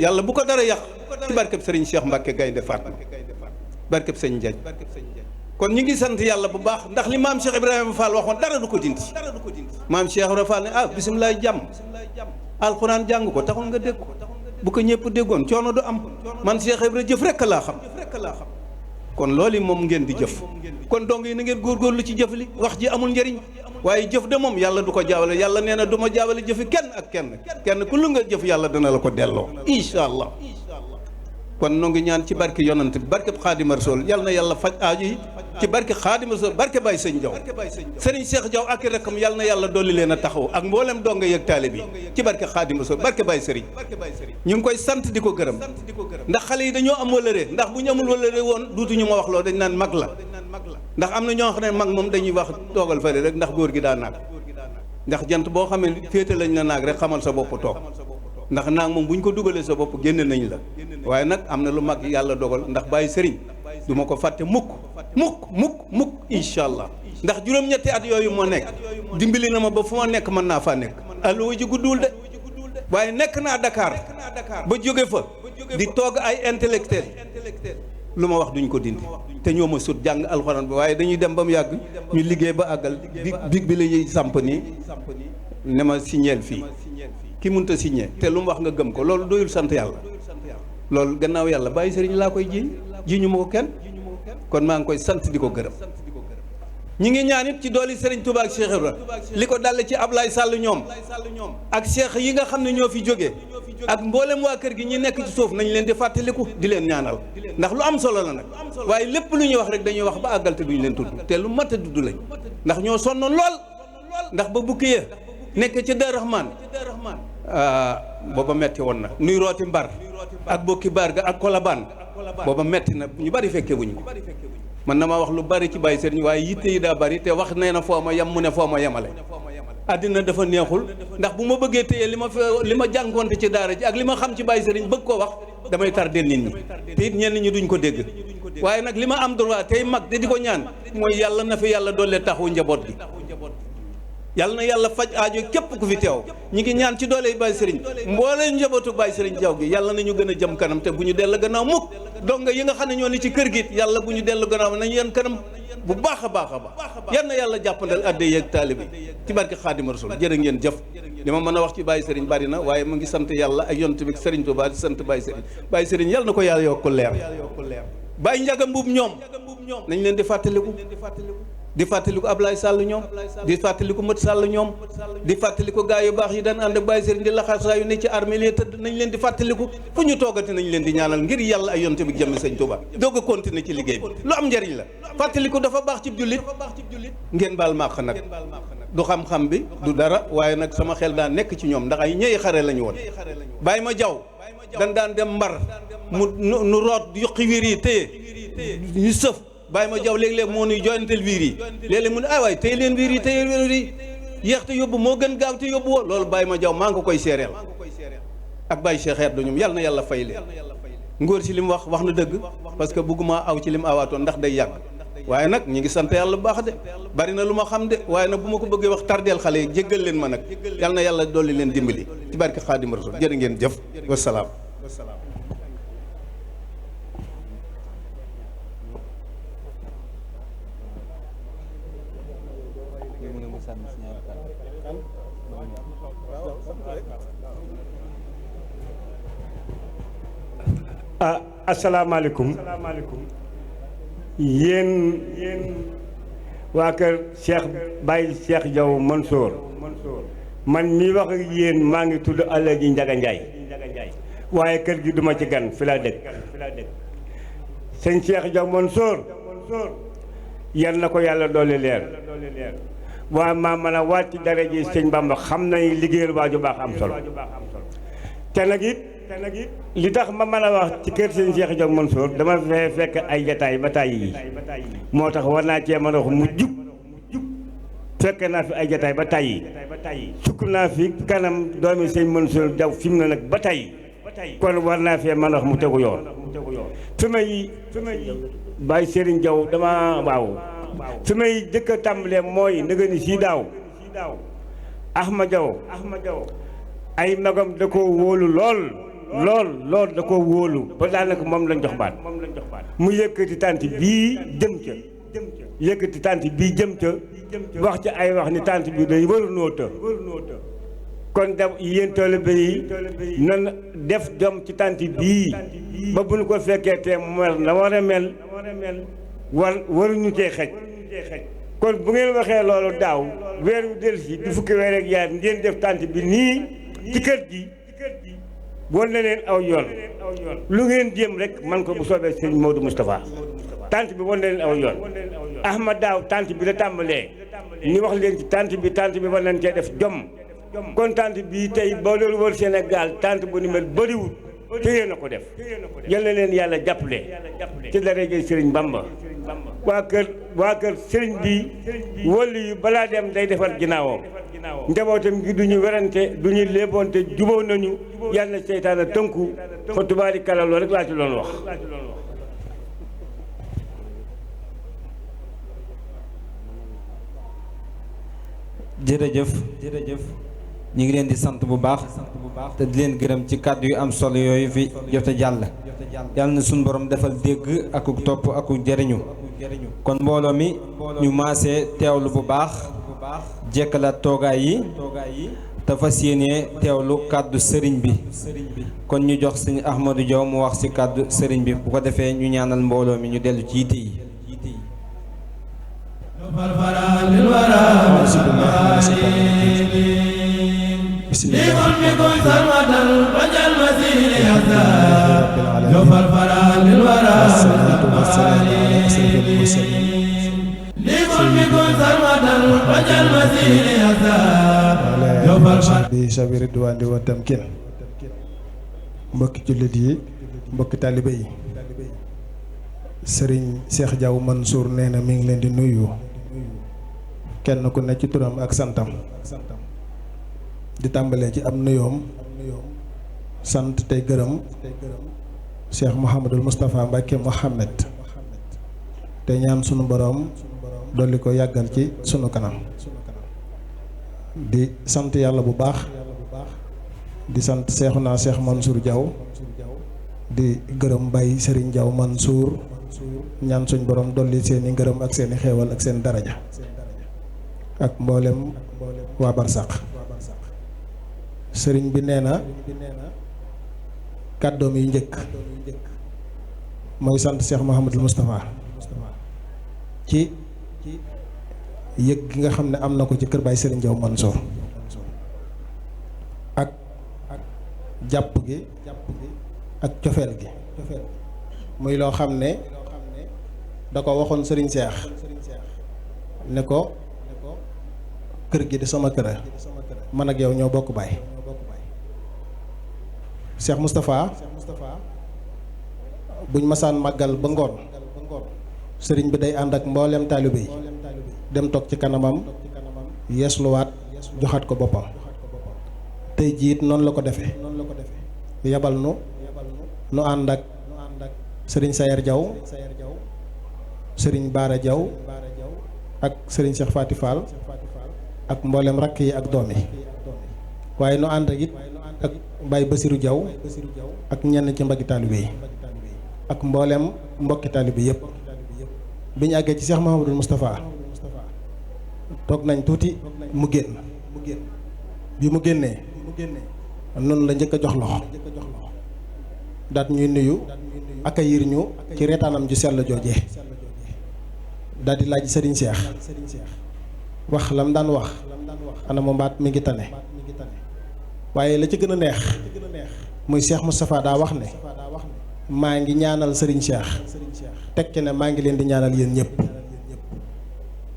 yàlla bu ko dara yàq ci barkeb Serigne Cheikh Mbacke Gaynde Fatma barkeb Sëñ Njaay kon ñu ngi sant yàlla bu baax ndax li maam Cheikh Ibrahima Fall waxoon dara du ko dindi maam Cheikh Ibrahima Fall ne ah bisimilah jàmm alxuraan jàng ko taxul nga dégg ko bu ko ñëpp déggoon coono du am man Cheikh Ibrahima jëf rekk laa xam kon loolu moom ngeen di jëf kon dong yi na ngeen góorgóorlu ci jëf li wax ji amul njëriñ waaye jëf de moom yàlla du ko jaawale yàlla nee na du ma jaawale jëfi kenn ak kenn ku lu nga jëf yàlla dana la ko delloo incha allah kon noo ngi ñaan ci barke yonant bi barke Xaadima Rasuul yàlla na yàlla faj aaju yi ci barke Xaadima Rasuul barke Baye Sëñ Jaw Serigne Cheikh Jaw ak rakam yàlla na yàlla dolli leen a taxaw ak mboolem donga yëg taalibe bi ci barke Xaadima Rasuul barke Baye Serigne ñu ngi koy sant di ko gërëm ndax xale yi dañoo am wëlëre ndax bu ñu amul wëlëre woon duutuñu ma wax loo dañ naan mag la ndax am na ñoo xam ne mag moom dañuy wax toogal fële rek ndax góor gi daa naag ndax jant boo xamee féete lañ la naag rek xamal sa bopp toog ndax naag moom bu ñu ko dugalee sa bopp génne nañ la waaye nag am na lu mag yàlla dogal ndax Baye Serigne du ma ko fàtte mukk incha allah ndax juróom-ñetti at yooyu moo nekk dimbali na ma ba fu ma nekk mën naa faa nekk alluwa ji guddul de waaye nekk naa Dakar ba jóge fa di toog ay intellectuel lu ma wax duñ ko dindi te ñoo ma sut jàng alxuraan bi waaye dañuy dem ba mu yàgg ñu liggéey ba àggal big bi la ñuy samp nii ne ma signeel fii ki mënut a signé te lu mu wax nga gëm ko loolu doyul sant yàlla loolu gannaaw yàlla Baye Serigne laa koy ji ñu ma ko kenn kon maa ngi koy sant di ko gërëm ñi ngi ñaan it ci dooli Serigne Touba ak Cheikh Ibra li ko dale ci Ablaye Sall ñoom ak cheikh yi nga xam ne ñoo fi jógee ak mboolem waa kër gi ñi nekk ci suuf nañ leen di fàttaliku di leen ñaanal ndax lu am solo la nag waaye lépp lu ñuy wax rek dañuy wax ba àggal te duñ leen tudd te lu mat a dudd lañ ndax ñoo sonnoon lool ndax ba bukki ya nekk ci Daaru Rahmaan booba metti woon na nuy rooti mbar ak bokki baar ga ak kolabaan booba metti na ñu bari fekke wuñ ko man na ma wax lu bari ci Baye Serigne waaye yitte yi daa bari te wax nee na foo ma yem mu ne foo ma yemale àddina dafa neexul ndax bu ma bëggee téye li ma jànkoonte ci daara ji ak li ma xam ci Baye Serigne bëgg koo wax damay tardeel nit ñi te it ñenn ñi duñ ko dégg waaye nag li ma am droit tey mag te di ko ñaan mooy yàlla na fi yàlla doole taxu njaboot gi yàlla na yàlla faj aajo képp ku fi teew ñi ngi ñaan ci doole Baye Serigne mboolee njabootu Baye Serigne Jaw gi yàlla nañu gën a jëm kanam te bu ñu dell gannaaw mukk donga yi nga xam ne ñoo ni ci kër gi yàlla bu ñu dellu gannaaw nañu yan kanam bu baax a baax yal na yàlla jàppandal adde yeeg taalibe yi ci barke Xaadimu Rasuul jërë ngeen jëf li ma mën a wax ci Baye Serigne bari na waaye mu ngi sant yàlla ak yonent bi Serigne Touba di sant Baye Serigne yàlla na ko yàlla yokk leer Baye Njaga Mbuub ñoom nañ leen di fàttaliku di fàttaliku Ablaye Sall ñoom di fàttaliku Mat Sall ñoom di fàttaliku gaa yu baax yi daan ànd ak Baye Serigne di laxasaayu ne ci armée li tëdd nañ leen di fàttaliku fu ñu toogati nañ leen di ñaanal ngir yàlla ay yonte bi jëmmi Sëñ Touba doog a continuer ci liggéey bi lu am njariñ la fàttaliku dafa baax ci jullit ngeen baal màq nag du xam-xam bi du dara waaye nag sama xel daa nekk ci ñoom ndax ay ñëy xare lañu woon Baye ma jaw dan daan dem mbar mu nu root yuqi wiir yi téye ñu sëf Baye ma jaw léeg-léeg moo nuy joyantel wiir yi léeg-léeg mu ne ay waay téye leen wiir yi téye wiir yi yéex te yóbbu moo gën gaaw te yóbbu woo loolu Baye ma jaw maa ngi ko koy seereel ak Baye Cheikh Xeet du ñoom yàlla na yàlla fay leen ngóor si li mu wax na dëgg parce que bëgguma aw ci li mu awaatoon ndax day yàgg waaye nag ñu ngi sant yàlla bu baax de bari na lu ma xam de waaye nag bu ma ko bëggee wax tardeel xale yi jéggal leen ma nag yal na yàlla dolli leen dimbali ci barke Xaadim Rasul jërë ngeen jëf wasalaam. asalaamaaleykum yéen waa kër Cheikh Baye Cheikh Diaw Mansour man mii wax ak yéen maa ngi tudd Alaaji Njaga Njaay waaye kër gi duma ci gan fi laa dëkk sëñ Cheikh Diaw Mansour yal na ko yàlla doole leer waa maa mën a wàcc dara ji sëñ Bamba xam nañ liggéeyal waaju baax am solo te nag it li tax ma mën a wax ci kër sëñ Cheikh Diaw Mansour dama fee fekk ay jataay ba tàyyi yi moo tax war naa cee mën a wax mu jub fekk naa fi ay jataay ba tàyyi sukk naa fi kanam doomi sëñ Mansour Diaw fi mu ne nag ba tàyyi kon war naa fee mën a wax mu tegu yoon fi may Baye Serigne Diaw dama waaw fi may jëkk a tàmbalee mooy nëga ni si daaw Ahma Diaw ay magam da koo wóolu lool da koo wóolu ba daanaka moom lañ jox baat mu yëkkati tànt bii jëm ca wax ci ay wax ni tànt bi day warunoo të kon da yéen taalibe yi nan def jom ci tànt bii ba bu ñu ko fekkee te mel na war a mel waruñu cee xej kon bu ngeen waxee loolu daaw weer wu dellusi di fukki weer ak yaar ngeen def tànt bi nii ci kër gi wan na leen aw yoon lu ngeen jéem rek man ko bu soobee sëñ Modou Moustapha tant bi wan na leen aw yoon Ahmad daaw tant bi la tàmbalee ni wax leen ci tant bi war nañ cee def jom kon tant bi tey boo doon wër Sénégal tant bu ni mel bëriwul te yéen a ko def yal na leen yàlla jàppale ci daraja Sëriñ Bamba waa kër sëriñ bi wëllu yu balaa dem day defar ginnaawam njabootam gi duñu werante duñu léeboonte jubóo nañu yàlla na seytaane tënku fa tubaari kala loolu rek laa ci doon wax jërëjëf ñu ngi leen di sant bu baax te di leen gërëm ci kàddu yu am solo yooyu fi jot a jàll yàlla na suñu borom defal dégg akuk topp akuk jëriñu kon mbooloo mi ñu maasee teewlu bu baax jekkalaat toogaay yi te fas yéene teewlu kàddu sëriñ bi kon ñu jox sëñ Ahmadou Diaw mu wax ci kàddu sëriñ bi bu ko defee ñu ñaanal mbooloo mi ñu dellu ci yitte yi bi sabi ridwaani wa tamkin mbokki jullit yi mbokki taalibe yi sëriñ Cheikh Diaw Mansour nee na mi ngi leen di nuyu kenn ku ne ci turam ak santam di tàmbalee ci am nuyoom sant tey gërëm Cheikh Mouhamadul Moustapha Mbacke Mohamed te ñaan sunu boroom dolli ko yàggal ci sunu kanam di sant yàlla bu baax di sant Seexuna Cheikh Mansour Diaw di gërëm Baye Serigne Diaw Mansour ñaan suñ borom dolli seeni ngërëm ak seeni xeewal ak seen daraja ak mboolem waa Barsaq sëriñ bi nee na kàddoom yu njëkk mooy sant Cheikh Mouhamadul Moustapha ci yëg gi nga xam ne am na ko ci kër Baye Serigne Diaw Mansour ak jàpp gi ak cofeel gi muy loo xam ne da ko waxoon Serigne Cheikh ne ko kër gi di sama kër man ak yow ñoo bokk baay Cheikh Moustapha buñ masaan màggal ba ngoon sëriñ bi day ànd ak mboolem taalibe yi dem toog ci kanamam yeesluwaat joxaat ko boppam tey jiit noonu la ko defee yabal nu ànd ak sëriñ Sayer Diaw sëriñ Baara Diaw ak sëriñ Cheikh Fati Fall ak mboolem rakk yi ak doom yi waaye nu ànd ak it ak Baye Basirou Diaw ak ñenn ci mbaggi taalibe yi ak mboolem mbokki taalibe yëpp bi ñu àggee ci Cheikh Mouhamadou Moustapha toog nañ tuuti mu génn bi mu génnee noonu la njëkk a jox loxo daat ñuy nuyu accueillir ñu ci reetaanam ju sell joojee daal di laaj sëriñ Cheikh wax lam daan wax ana ma mbaat mi ngi tane waaye la ci gën a neex muy Cheikh Moustapha daa wax ne maa ngi ñaanal sëriñ Cheikh tekki ne maa ngi leen di ñaanal yéen ñëpp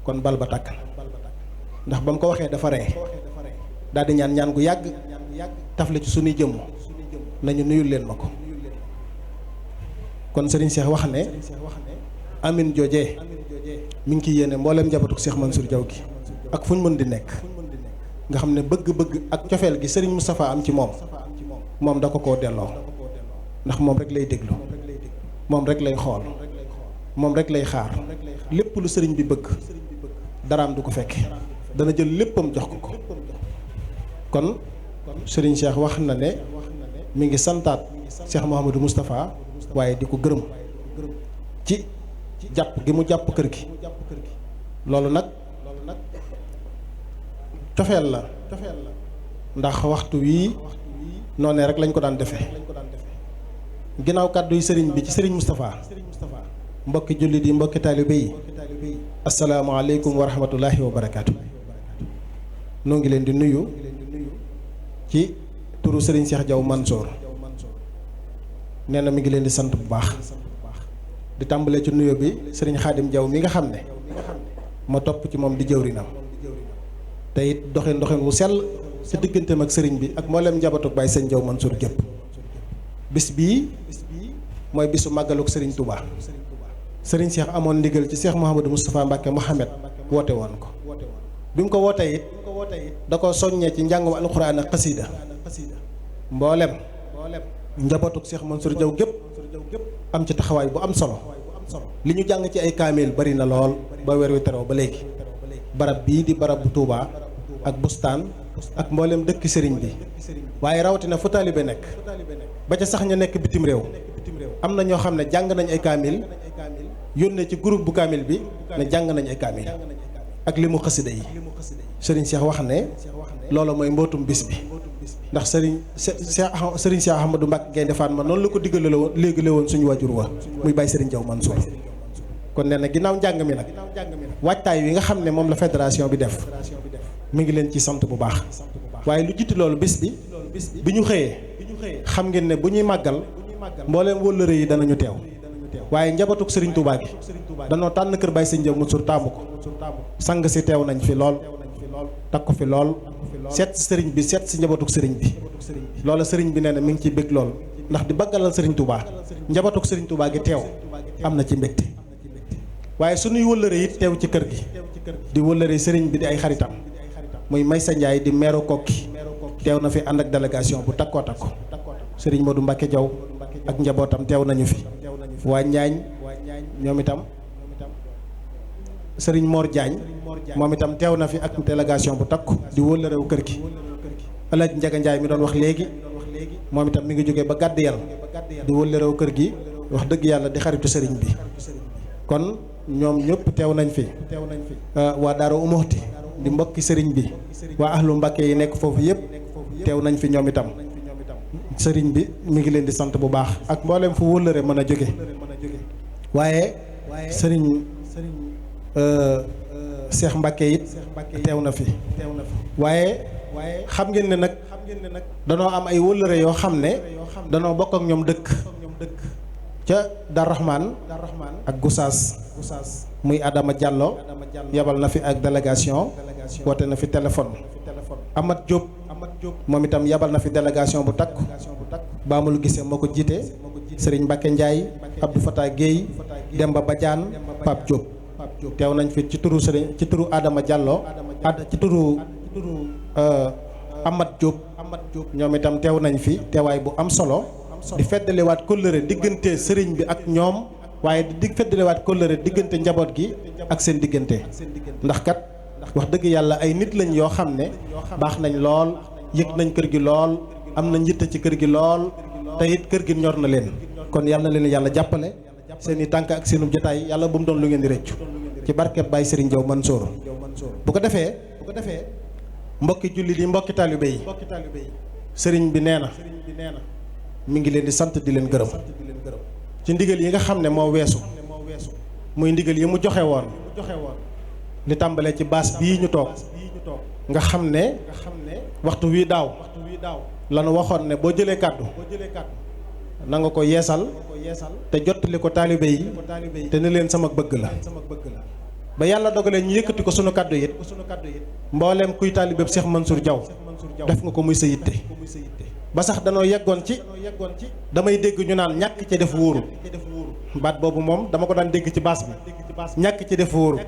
kon bal ba takk ndax ba mu ko waxee dafa ree daal di ñaan gu yàgg tafle ci sunuy jëmm nañu nuyul leen ma ko kon sëriñ Cheikh wax ne amin joojee mi ngi ciy yéene mboolem njabootu Cheikh Mansour Diaw gi ak fu ñu mën di nekk nga xam ne bëgg-bëgg ak cofeel gi sëriñ Moustapha am ci moom da ko koo delloo ndax moom rek lay déglu moom rek lay xool moom rek lay xaar lépp lu sëriñ bi bëgg daraam du ko fekke dana jël léppam jox ko kon sëriñ Cheikh wax na ne mi ngi santaat Cheikh Mouhamadou Moustapha waaye di ko gërëm ci jàpp gi mu jàpp kër gi loolu nag cofeel la ndax waxtu wii noonee rek lañ ko daan defee ginnaaw kàddu yi sëriñ bi ci sëriñ Moustapha mbokki jullit yi mbokki taalibe yi asalaamaaleykum wa rahmatullahi wa barakaatu. noo ngi leen di nuyu ci turu sëriñ Cheikh Diaw Mansour nee na mi ngi leen di sant bu baax di tàmbalee ci nuyu bi sëriñ Xaadim Diaw mi nga xam ne ma topp ci moom di jëwrinam te it doxin wu sell ci digganteem ak sëriñ bi ak mboolem njabootu Baye Sëñ Diaw Mansour gépp bis bii mooy bisu màggaluk sëriñ Touba sëriñ Cheikh amoon ndigal ci Cheikh Mouhamadou Moustapha Mbacke Mouhamed woote woon ko bi mu ko wootee it da ko soññee ci njàngum alxuraan ak xasida mboolem njabootuk Cheikh Mansour Diaw gépp am ci taxawaay bu am solo li ñu jàng ci ay kaamil bari na lool ba weer wi teroo ba léegi barab bii di barab bu Touba ak bustaan ak mboolem dëkk sëriñ bi waaye rawatina fu taalibe nekk ba ca sax ña nekk bitim réew am na ñoo xam ne jàng nañ ay kaamil yónnee ci groupe bu kaamil bi ne jàng nañ ay kaamil ak li mu xasida yi sëriñ Cheikh wax ne loolu mooy mbootum bis bi ndax sëriñ Cheikh Ahmadou Mbacke Gaynde Fatma noonu la ko diggale woon léegi la woon suñu waajur wa muy Baye Serigne Diaw Mansour kon nee na ginnaaw njàng mi nag waajtaay wi nga xam ne moom la fédération bi def mi ngi leen ci sant bu baax waaye lu jiitu loolu bis bi ñu xëyee xam ngeen ne bu ñuy màggal mbooleem wëllëre yi danañu teew waaye njabatuk Serigne Touba gi danoo tànn kër Baye Serigne Diaw Mansour taamu ko sang si teew nañ fi lool takk ko fi lool seet si sëriñ bi seet si njabatuk sëriñ bi loola sëriñ bi nee na mi ngi ciy bég lool ndax di baggalal Serigne Touba njabatuk Serigne Touba gi teew am na ci mbégte waaye suñuy wëllëre it teew ci kër gi di wëllëre sëriñ bi di ay xaritam muy Maysa Ndiaye di meeru Kokki teew na fi ànd ak délégation bu takkoo takko Serigne Modou Mbacke Diaw ak njabootam teew nañu fi waa Njaañ ñoom itam Serigne Mor Diagne moom itam teew na fi ak délégation bu takku di wëllëreewu kër gi Alaaji Njaga Njaay mi doon wax léegi moom itam mi ngi jógee ba gàdd yàlla di wëllëreewu kër gi wax dëgg yàlla di xaritu sëriñ bi kon ñoom ñëpp teew nañ fi waa Daaru Umuxti di mbokki sëriñ bi waa ahlu Mbàkke yi nekk foofu yëpp teew nañ fi ñoom itam sëriñ bi mi ngi leen di sant bu baax ak mboolem fu wëllëre mën a jóge waaye sëriñ Cheikh Mbacke it teew na fi waaye xam ngeen ne nag danoo am ay wëllëre yoo xam ne danoo bokk ak ñoom dëkk ca Dar Rahman ak Goussaas muy Adama Diallo yabal na fi ak délégation woote na fi téléphone Amat Diop moom itam yabal na fi délégation bu takku Bamulu Gisee moo ko jiite Serigne Mbacke Ndiaye Abdou Fatah Guèye Demba Badiane Pape Diop teew nañ fi ci turu Adama Diallo ci turu Amat Diop ñoom itam teew nañ fi teewaay bu am solo di feddaliwaat kóllëre diggante sëriñ bi ak ñoom waaye di feddaliwaat kóllëre diggante njaboot gi ak seen diggante ndax kat wax dëgg yàlla ay nit lañ yoo xam ne baax nañ lool yëg nañ kër gi lool am nañ yitte ci kër gi lool te it kër gi ñor na leen kon yàlla na leen yàlla jàppale seen i tànk ak seenu jotaay yàlla bu mu doon lu ngeen di rëccu ci barkeb Baye Serigne Diaw Mansour bu ko defee mbokki jullit yi mbokki taalibe yi sëriñ bi nee na mi ngi leen di sant di leen gërëm ci ndigal yi nga xam ne moo weesu muy ndigal yi mu joxe woon li tàmbalee ci baas bii ñu toog nga xam ne waxtu wii daaw lanu waxoon ne boo jëlee kàddu na nga ko yeesal te jottali ko taalibe yi te ne leen sama bëgg la ba yàlla dogalee ñu yëkkati ko sunu kàddu it mbooleem kuy taalibe Cheikh Mansour Diaw def nga ko muy sa yitte ba sax danoo yeggoon ci damay dégg ñu naan ñàkk ci def wóoru baat boobu moom dama ko daan dégg ci baas bi ñàkk ci def wóoru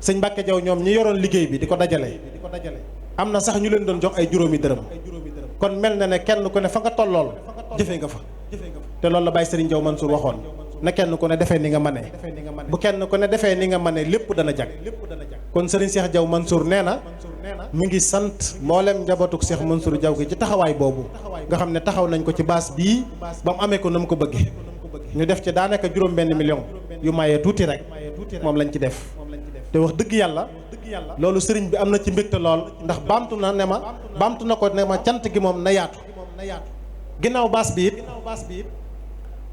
sëñ Mbàkke Diaw ñoom ñi yoroon liggéey bi di ko dajale am na sax ñu leen doon jox ay juróomi dërëm kon mel na ne kenn ku ne fa nga tollool jëfe nga fa te loolu la Baye Serigne Diaw Mansour waxoon na kenn ku ne defee ni nga mënee bu kenn ku ne defee ni nga mënee lépp dana jag kon Serigne Cheikh Diaw Mansour nee na mi ngi sant mboolem njabootuk Cheikh Mansour Diaw gi ci taxawaay boobu nga xam ne taxaw nañ ko ci baas bii ba mu amee ko na mu ko bëggee ñu def ci daanaka juróom-benn million yu mayee tuuti rek moom lañ ci def te wax dëgg yàlla loolu sëriñ bi am na ci mbégte lool ndax baamtu na ko ne ma cant gi moom na yaatu ginnaaw baas bi it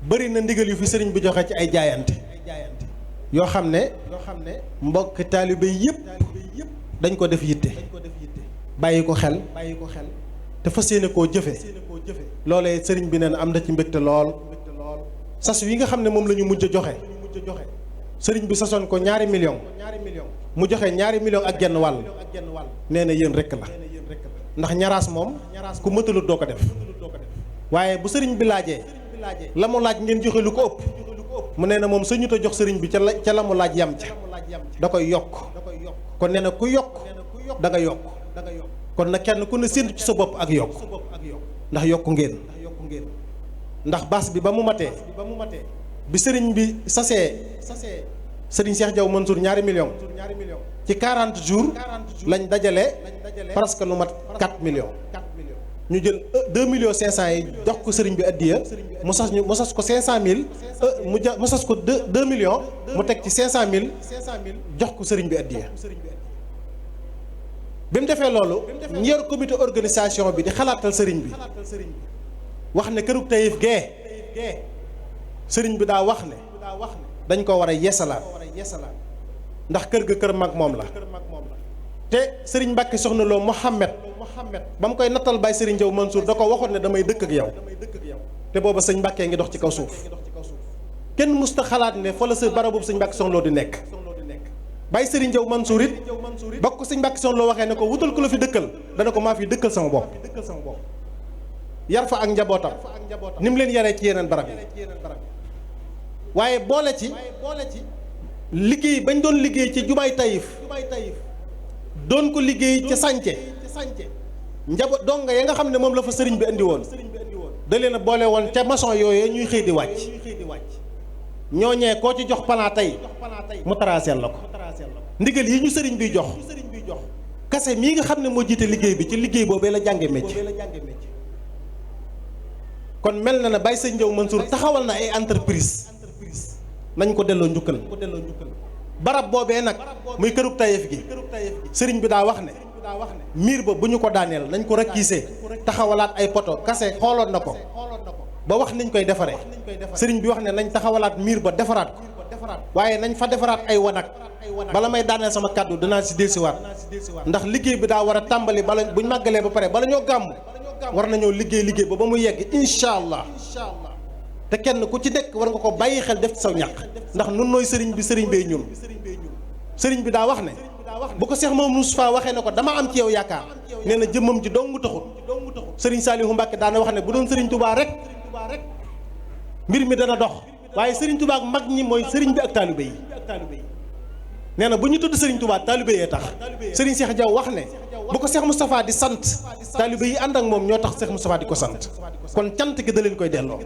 bëri na ndigal yu fi sëriñ bi joxe ci ay jaayante yoo xam ne mbokk taalibe yëpp dañ ko def yitte bàyyi ko xel te fas yéene koo jëfe loolee sëriñ bi nee na am na ci mbégte lool sas wi nga xam ne moom la ñu mujj a joxe sëriñ bi sasoon ko ñaari million mu joxe ñaari million ak genn wàll nee na yéen rekk la ndax ñaraas moom ku mëtalut doo ko def waaye bu sëriñ bi laajee la mu laaj ngeen joxe lu ko ëpp mu nee na moom sañu ta jox sëriñ bi ca la mu laaj yam ca da koy yokk kon nee na ku yokk da nga yokk kon na kenn ku ne séntu ci sa bopp ak yokk ndax yokku ngeen ndax baas bi ba mu matee bi sëriñ bi sasee sëriñ Cheikh Diaw Mansour ñaari million ci 40 jours lañ dajale presque lu mat 4 millions ñu jël 2 millions 500 yi jox ko sëriñ bi addiya mu sas ko 500000 mu sas ko 2 millions mu teg ci 500000 jox ko sëriñ bi addiya bi mu defee loolu ñu yor comité organisation bi di xalaatal sëriñ bi wax ne kërug Taïf gee sëriñ bi daa wax ne dañ ko war a yeesalaat ndax kër ga kër mag moom la te sëriñ Mbàkke Soxna Lo Mohamed ba mu koy nattal Baye Serigne Diaw Mansour da ko waxoon ne damay dëkk ak yow te booba sëñ Mbàkke ngi dox ci kaw suuf kenn musta xalaat ne fa la sa barabu sëñ Mbàkke Soxna Lo di nekk Baye Serigne Diaw Mansour it ba ko sëñ Mbàkke Soxna Lo waxee ne ko wutal ko la fi dëkkal dana ko maa fi dëkkal sama bopp yar fa ak njabootam ni mu leen yaree ci yeneen barab yi waaye boole ci liggéey bañ doon liggéey ci jumaay Taïf doon ko liggéey ca sànce njaboot donga ya nga xam ne moom la fa sëriñ bi indi woon da leen a boole woon ca maçon yooyu ñuy xëy di wàcc ñooñee koo ci jox plan tey mu traceel la ko ndigal yi ñu sëriñ bi jox kase mii nga xam ne moo jiite liggéey bi ci liggéey boobee la jànge métier kon mel na ne Baye Serigne Diaw Mansour taxawal na ay entreprise nañ ko delloo njukkal barab boobee nag muy kërug Taïf gi sëriñ bi daa wax ne miir ba bu ñu ko daaneel nañ ko rakkiisee taxawalaat ay poto kase xooloon na ko ba wax niñ koy defaree sëriñ bi wax ne nañ taxawalaat miir ba defaraat ko waaye nañ fa defaraat ay wanag bala may daaneel sama kàddu dinaa si dellusiwaat ndax liggéey bi daa war a tàmbali bala buñ màggalee ba pare bala ñoo gàmm war nañoo liggéey ba mu yegg incha allah te kenn ku ci nekk war nga ko bàyyi xel def ci saw ñàq ndax nun nooy sëriñ bi sëriñ bee ñun sëriñ bi daa wax ne bu ko Cheikh Mamadou Moustapha waxee ne ko dama am ci yow yaakaar nee na jëmmam ji dong taxul sëriñ Saliou Mbacke daana wax ne bu doon sëriñ Touba rek mbir mi dana dox waaye sëriñ Touba ak mag ñi mooy sëriñ bi ak taalibe yi nee na bu ñu tudd sëriñ Touba taalibe yee tax sëriñ Cheikh Diaw wax ne bu ko Cheikh Moustapha di sant taalibe yi ànd ak moom ñoo tax Cheikh Moustapha di ko sant kon cant gi da leen koy delloo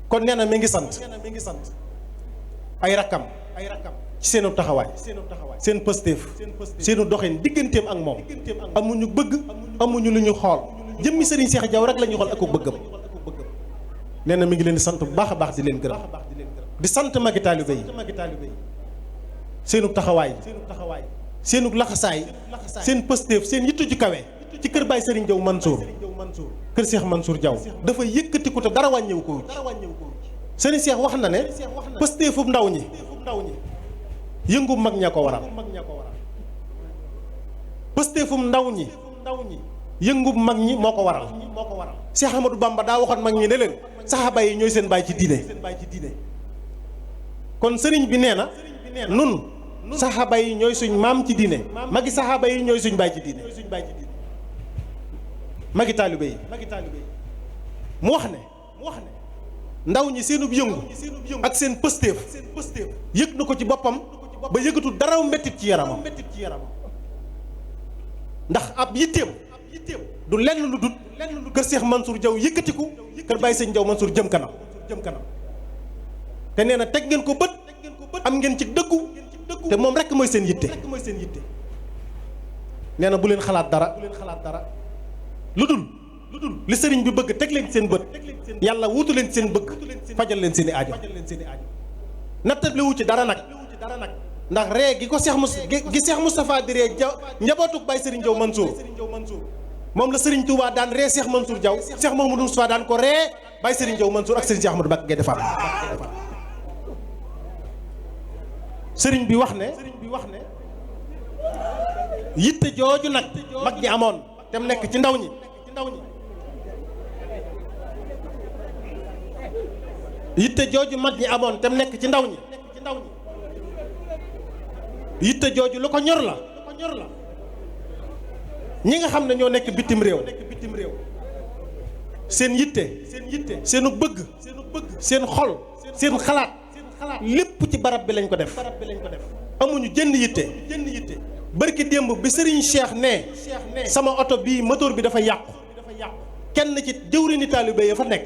kon nee na mi ngi sant ay rakkam ci seenu taxawaay seen pëstéef seenu doxin digganteem ak moom amuñu bëgg amuñu lu ñu xool jëmmi Serigne Cheikh Diaw rek la ñuy xool ak ko bëggam nee na mi ngi leen di sant bu baax a baax di leen gërëm di sant magi taalibe yi seenu taxawaay seenu laxasaay seen pëstéef seen yittu ju kawe ci kër Baye Serigne Diaw Mansour kër Cheikh Mansour Diaw dafa yëkkatiku te dara wàññewu ko Serigne Cheikh wax na ne pëstéefub ndaw ñi yëngu mag ña ko waral pëstéefum ndaw ñi yëngu mag ñi moo ko waral Cheikh Ahmadou Bamba daa waxoon mag ñi ne leen saxaaba yi ñooy seen baay ci diine kon sëriñ bi nee na nun saxaaba yi ñooy suñ maam ci diine magi saxaaba yi ñooy suñ baay ci diine magi taalibe yi mu wax ne ndaw ñi seenub yëngu ak seen pëstéef yëg na ko ci boppam ba yëgatul daraw mettit ci yaramam ndax ab yitteem du lenn lu dut kër Cheikh Mansour Diaw yëkkatiku kër Baye Sëñ Diaw Mansour jëm kanam te nee na teg ngeen ko bët am ngeen ci dëggu te moom rekk mooy seen yitte nee na bu leen xalaat dara lu dul li sëriñ bi bëgg teg leen seen bët yàlla wuutu leen seen bëgg fajal leen seen i aajo nattable wu ci dara nag ndax ree gi ko Cheikh Moustapha di ree njabootuk Baye Serigne Diaw Mansour moom la Serigne Touba daan ree Cheikh Mansour Diaw Cheikh Mamadou Moustapha daan ko ree Baye Serigne Diaw Mansour ak Serigne Cheikh Ahmadou Mbacké Gaïndé Fatma Serigne bi wax ne yitte jooju nag mag ñi amoon te mu nekk ci ndaw ñi yitte jooju mag ñi amoon te mu nekk ci ndaw ñi yitte jooju lu ko ñor la ñi nga xam ne ñoo nekk bitim réew seen yitte seenu bëgg seen xol seen xalaat lépp ci barab bi lañ ko def amuñu jënd yitte barki démb bi Serigne Cheikh ne sama oto bii moteur bi dafa yàqu kenn ci jëwriñu taalibe ya fa nekk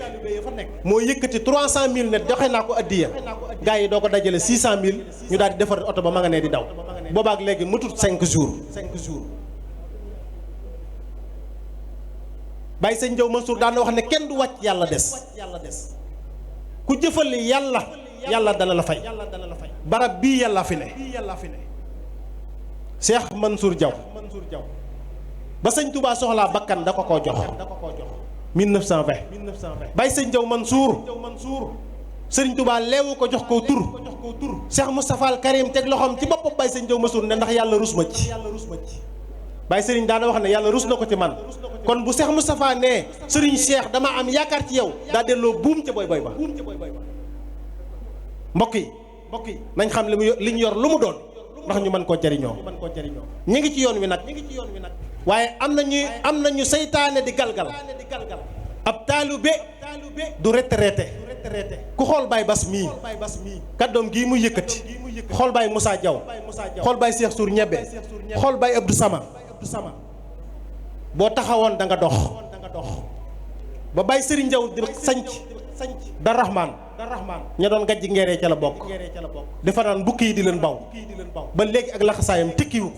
moo yëkkati 300000 ne joxe naa ko addiya gars yi doo ko dajale 600000 ñu daal di defar oto ba ma nga ne di daw boobaak léegi matut 5 jours Baye Sëñ Diaw Mansour daan na wax ne kenn du wàcc yàlla des ku jëfal yàlla dana la fay barab bii yàlla fi ne Cheikh Mansour Diaw ba sëñ Touba soxlaa bakkan da ko koo jox 1920 Baye Sëñ Diaw Mansour Sëriñ Touba leewu ko jox ko tur Cheikh Moustapha Al Karim teg loxoom ci boppam Baye Sëñ Diaw Mansour ne ndax yàlla rus ma ci Baye Sëriñ daana wax ne yàlla rus na ko ci man kon bu Cheikh Moustapha ne Sëriñ Cheikh dama am yaakaar ci yow daa delloo buum ca boy boy ba mbokk yi nañ xam li ñu yor lu mu doon ndax ñu mën koo jariñoo ñi ngi ci yoon wi nag waaye am nañu seytaane di galgal ab taalibe du retraité ku xool Baye Bass mii kàddoom gii muy yëkkati xool Baye Moussa Diaw xool Baye Cheikh Sour Ñebbe xool Baye Abdou Sama boo taxawoon da nga dox ba Baye Serigne Diaw di sanc Dar Rahman ña doon gajji ngeeree ca la bokk dafa naan bukki yi di leen baw ba léegi ak laxasaayam tikkiwu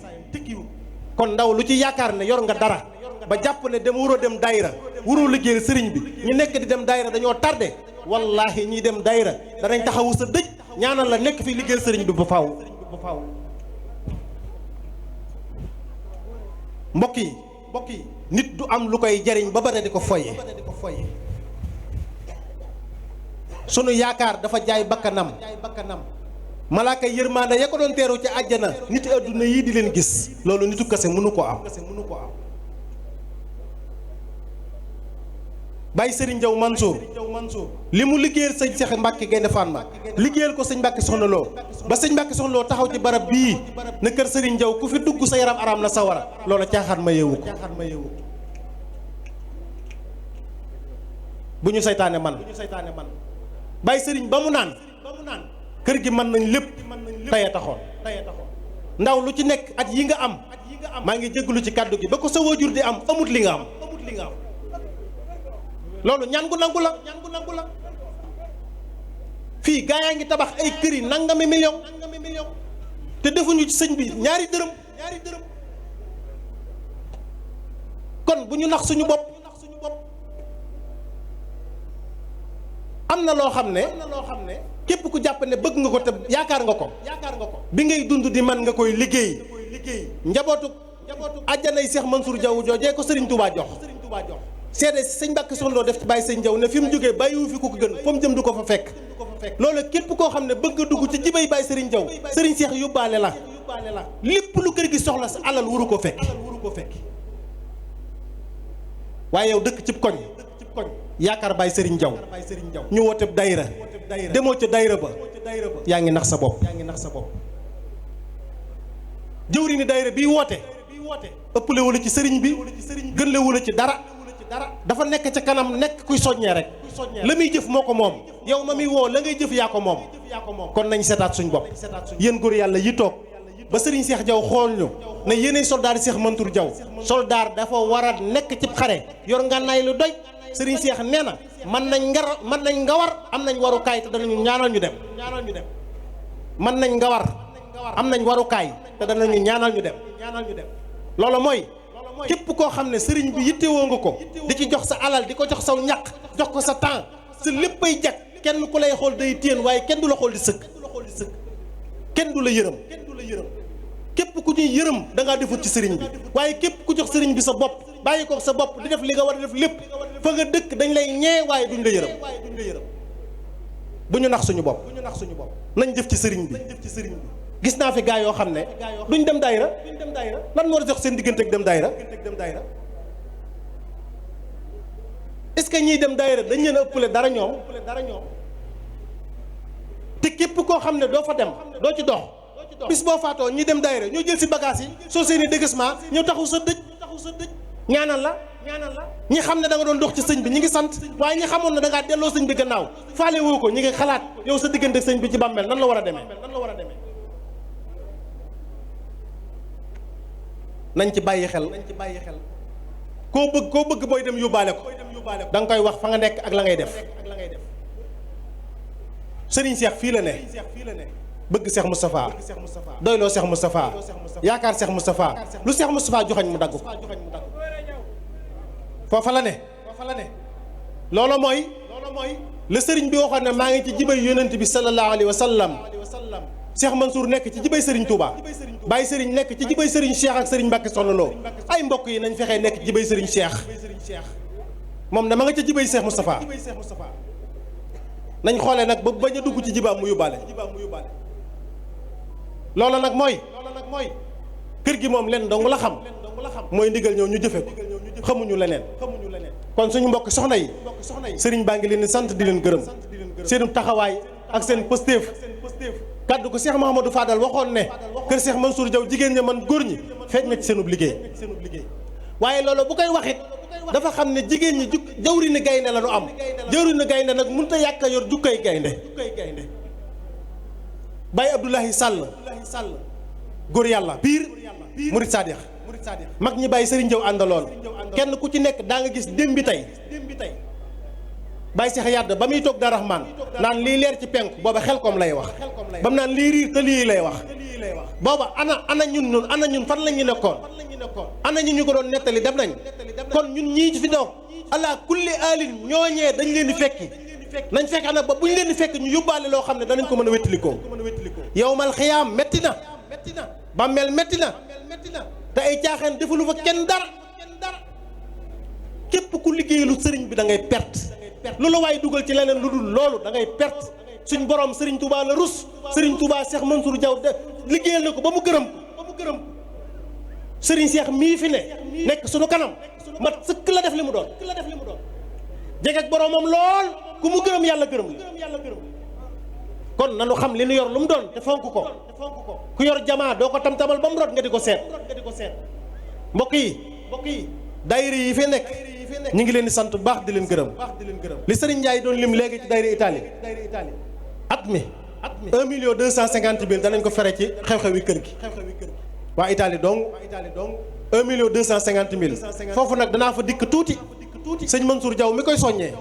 kon ndaw lu ci yaakaar ne yor nga dara ba jàpp ne dem waroo dem daayira waroo liggéeyal sëriñ bi ñu nekk di dem daayira dañoo tardé wallaahi ñiy dem daayira danañ taxawu sa dëj ñaanal la nekk fi liggéeyal sëriñ bi ba faaw mbokk yi nit du am lu koy jariñ ba bare di ko foye sunu yaakaar dafa jaay bakkanam malaaka yërmaande ya ko doon teeru ci àjjana nit adduna yii di leen gis loolu nitu kese mënu ko am Baye Serigne Diaw Mansour li mu liggéeyal sëñ Cheikh Mbacké Gaïndé Fatma liggéeyal ko sëñ Mbacké Soxna Lo ba sëñ Mbacké Soxna Lo taxaw ci barab bii na kër Serigne Diaw ku fi dugg sa yaram araam na sawara loola caaxaan ma yeewu ko bu ñu saytaane man Baye Serigne ba mu naan kër gi mën nañ lépp taya taxoon ndaw lu ci nekk at yi nga am maa ngi jégalu ci kàddu gi ba ko sa waajur di am amut li nga am loolu ñaan gu nangu la fii gaa yaa ngi tabax ay kër yi nangami million te defuñu ci sëñ bi ñaari dërëm kon bu ñu nax suñu bopp am na loo xam ne képp ku jàpp ne bëgg nga ko te yaakaar nga ko bi ngay dund di man nga koy liggéey njabootu àjjanay Cheikh Mansour Diaw joojee ko Serigne Touba jox seede sëñ Mbàkke Soxna Lo def ci bàyyi sëñ Diaw ne fi mu jógee bàyyiwu fi ku ko gën fa mu jëm du ko fa fekk loolu képp koo xam ne bëgg nga dugg ci jibay bàyyi Serigne Diaw Serigne Cheikh yóbbaale la lépp lu kër gi soxla sa alal waru ko fekk waaye yow dëkk cib koñ yaakaar bàyyi Serigne Diaw ñu woote dayra demoo ca dayra ba yaa ngi nax sa bopp jëwri ni dayra bii woote ëppale wala ci sëriñ bi gën la wala ci dara dafa nekk ca kanam nekk kuy soññee rek la muy jëf moo ko moom yow ma muy woo la ngay jëf yaa ko moom kon nañ seetaat suñ bopp yéen góor yàlla yi toog ba Serigne Cheikh Diaw xool ñu ne yéenay soldaar yi Cheikh Mansour Diaw soldaar dafa war a nekk ci xare yor ngànnaay lu doy Serigne Cheikh nee na mën nañ nga war am nañ warukaay te danañu ñaanal ñu dem mën nañ nga war am nañ warukaay te danañu ñaanal ñu dem loolu mooy képp koo xam ne sëriñ bi yittewoo nga ko di ci jox sa alal di ko jox saw ñaq jox ko sa temps sa léppay jag kenn ku lay xool day téen waaye kenn du la xool di sëkk kenn du la yërëm képp ku ñuy yërëm da ngaa defut ci sëriñ bi waaye képp ku jox sëriñ bi sa bopp bàyyi ko sa bopp di def li nga war a def lépp fa nga dëkk dañ lay ñee waaye duñ la yërëm bu ñu nax suñu bopp nañ def ci sëriñ bi gis naa fi gaa yoo xam ne duñ dem daayira lan moo jox seen diggante ak dem daayira est-ce que ñiy dem daayira dañ leen a ëppale dara ñoom te képp koo xam ne doo fa dem doo ci dox bis boo faatoo ñi dem daayira ñoo jël si bagage yi soo seeni déguisement ñëw taxu sa dëj ñaanal la ñi xam ne da nga doon dox ci sëñ bi ñi ngi sant waaye ñi xamoon ne da ngaa delloo sëñ bi gannaaw faale woo ko ñi ngi xalaat yow sa diggante ak sëñ bi ci bàmmeel nan la war a demee nañ ci bàyyi xel koo bëgg booy dem yóbbaale ko da nga koy wax fa nga nekk ak la ngay def Serigne Cheikh fii la ne bëgg Cheikh Moustapha doyloo Cheikh Moustapha yaakaar Cheikh Moustapha lu Cheikh Moustapha joxañ mu dagg ko foofa la ne loolu mooy la sëriñ bi waxoon ne maa ngi ci jibay yonent bi sallallahu alayhi wa sallam Cheikh Mansour nekk ci jibay Serigne Touba Baye Serigne nekk ci jibay Serigne Cheikh ak Serigne Mbacke Soxna Lo ay mbokk yi nañ fexee nekk ci jibay Serigne Cheikh moom dama nga ca jibay Cheikh Moustapha nañ xoolee nag ba bañ a dugg ci jibaam mu yóbbaale loola nag mooy kër gi moom leen dong la xam mooy ndigal ñëw ñu jëfe ko xamuñu leneen kon suñu mbokk soxna yi sëriñ baa ngi leen di sant di leen gërëm seen taxawaay ak seen pëstéef kaddu ko Cheikh Mouhamadou Fadal waxoon ne kër Cheikh Mansour Diaw jigéen ña man góor ñi feeñ na ci seenub liggéey waaye loolu bu koy waxit dafa xam ne jigéen ñi jawri ni gaynde la nu am jawri ni gaynde nag mënut a yàq a yor jukkay gaynde Baye Abdoulahi Sall góor yàlla biir murid Sadikh mag ñi Baye Serigne Diaw àndaloon kenn ku ci nekk daa nga gis démbi tey Baye Cheikh Yàdd ba muy toog Dar Rahman naan lii leer ci penku booba xel koom lay wax ba mu naan lii riir te lii lay wax booba ana ñun fan la ñu nekkoon ana ñu ko doon nettali dem nañ kon ñun ñii fi doog ala kulli alin ñooñee dañ leen di fekki nañ fekk nag ba bu ñu leen di fekk ñu yóbbaale loo xam ne danañ ko mën a wettalikoo yawmal xiyaam metti na bàmmeel metti na te ay caaxaan defalu fa kenn dara képp ku liggéeyalu sëriñ bi da ngay perte loolu waaye dugal ci leneen lu dul loolu da ngay perte suñ borom Serigne Touba la rus Serigne Touba Cheikh Mansour Diaw de liggéeyal na ko ba mu gërëm Serigne Cheikh mii fi ne nekk suñu kanam mat sëkk la def li mu doon jege ak boromam lool ku mu gërëm yàlla gërëm la kon nanu xam li nu yor lu mu doon te fonk ko ku yor jamaa doo ko tam-tamal ba mu rot nga di ko seet mbokk yi daayira yi fi nekk ñu ngi leen di sant bu baax di leen gërëm li Serigne Ndiaye doon lim léegi ci daayira Italie at mi 1.250.000 danañ ko fere ci xew-xewi kër gi waa Italie donc 1.250.000 foofu nag danaa fa dikk tuuti sëñ Mansour Diaw mi koy soññee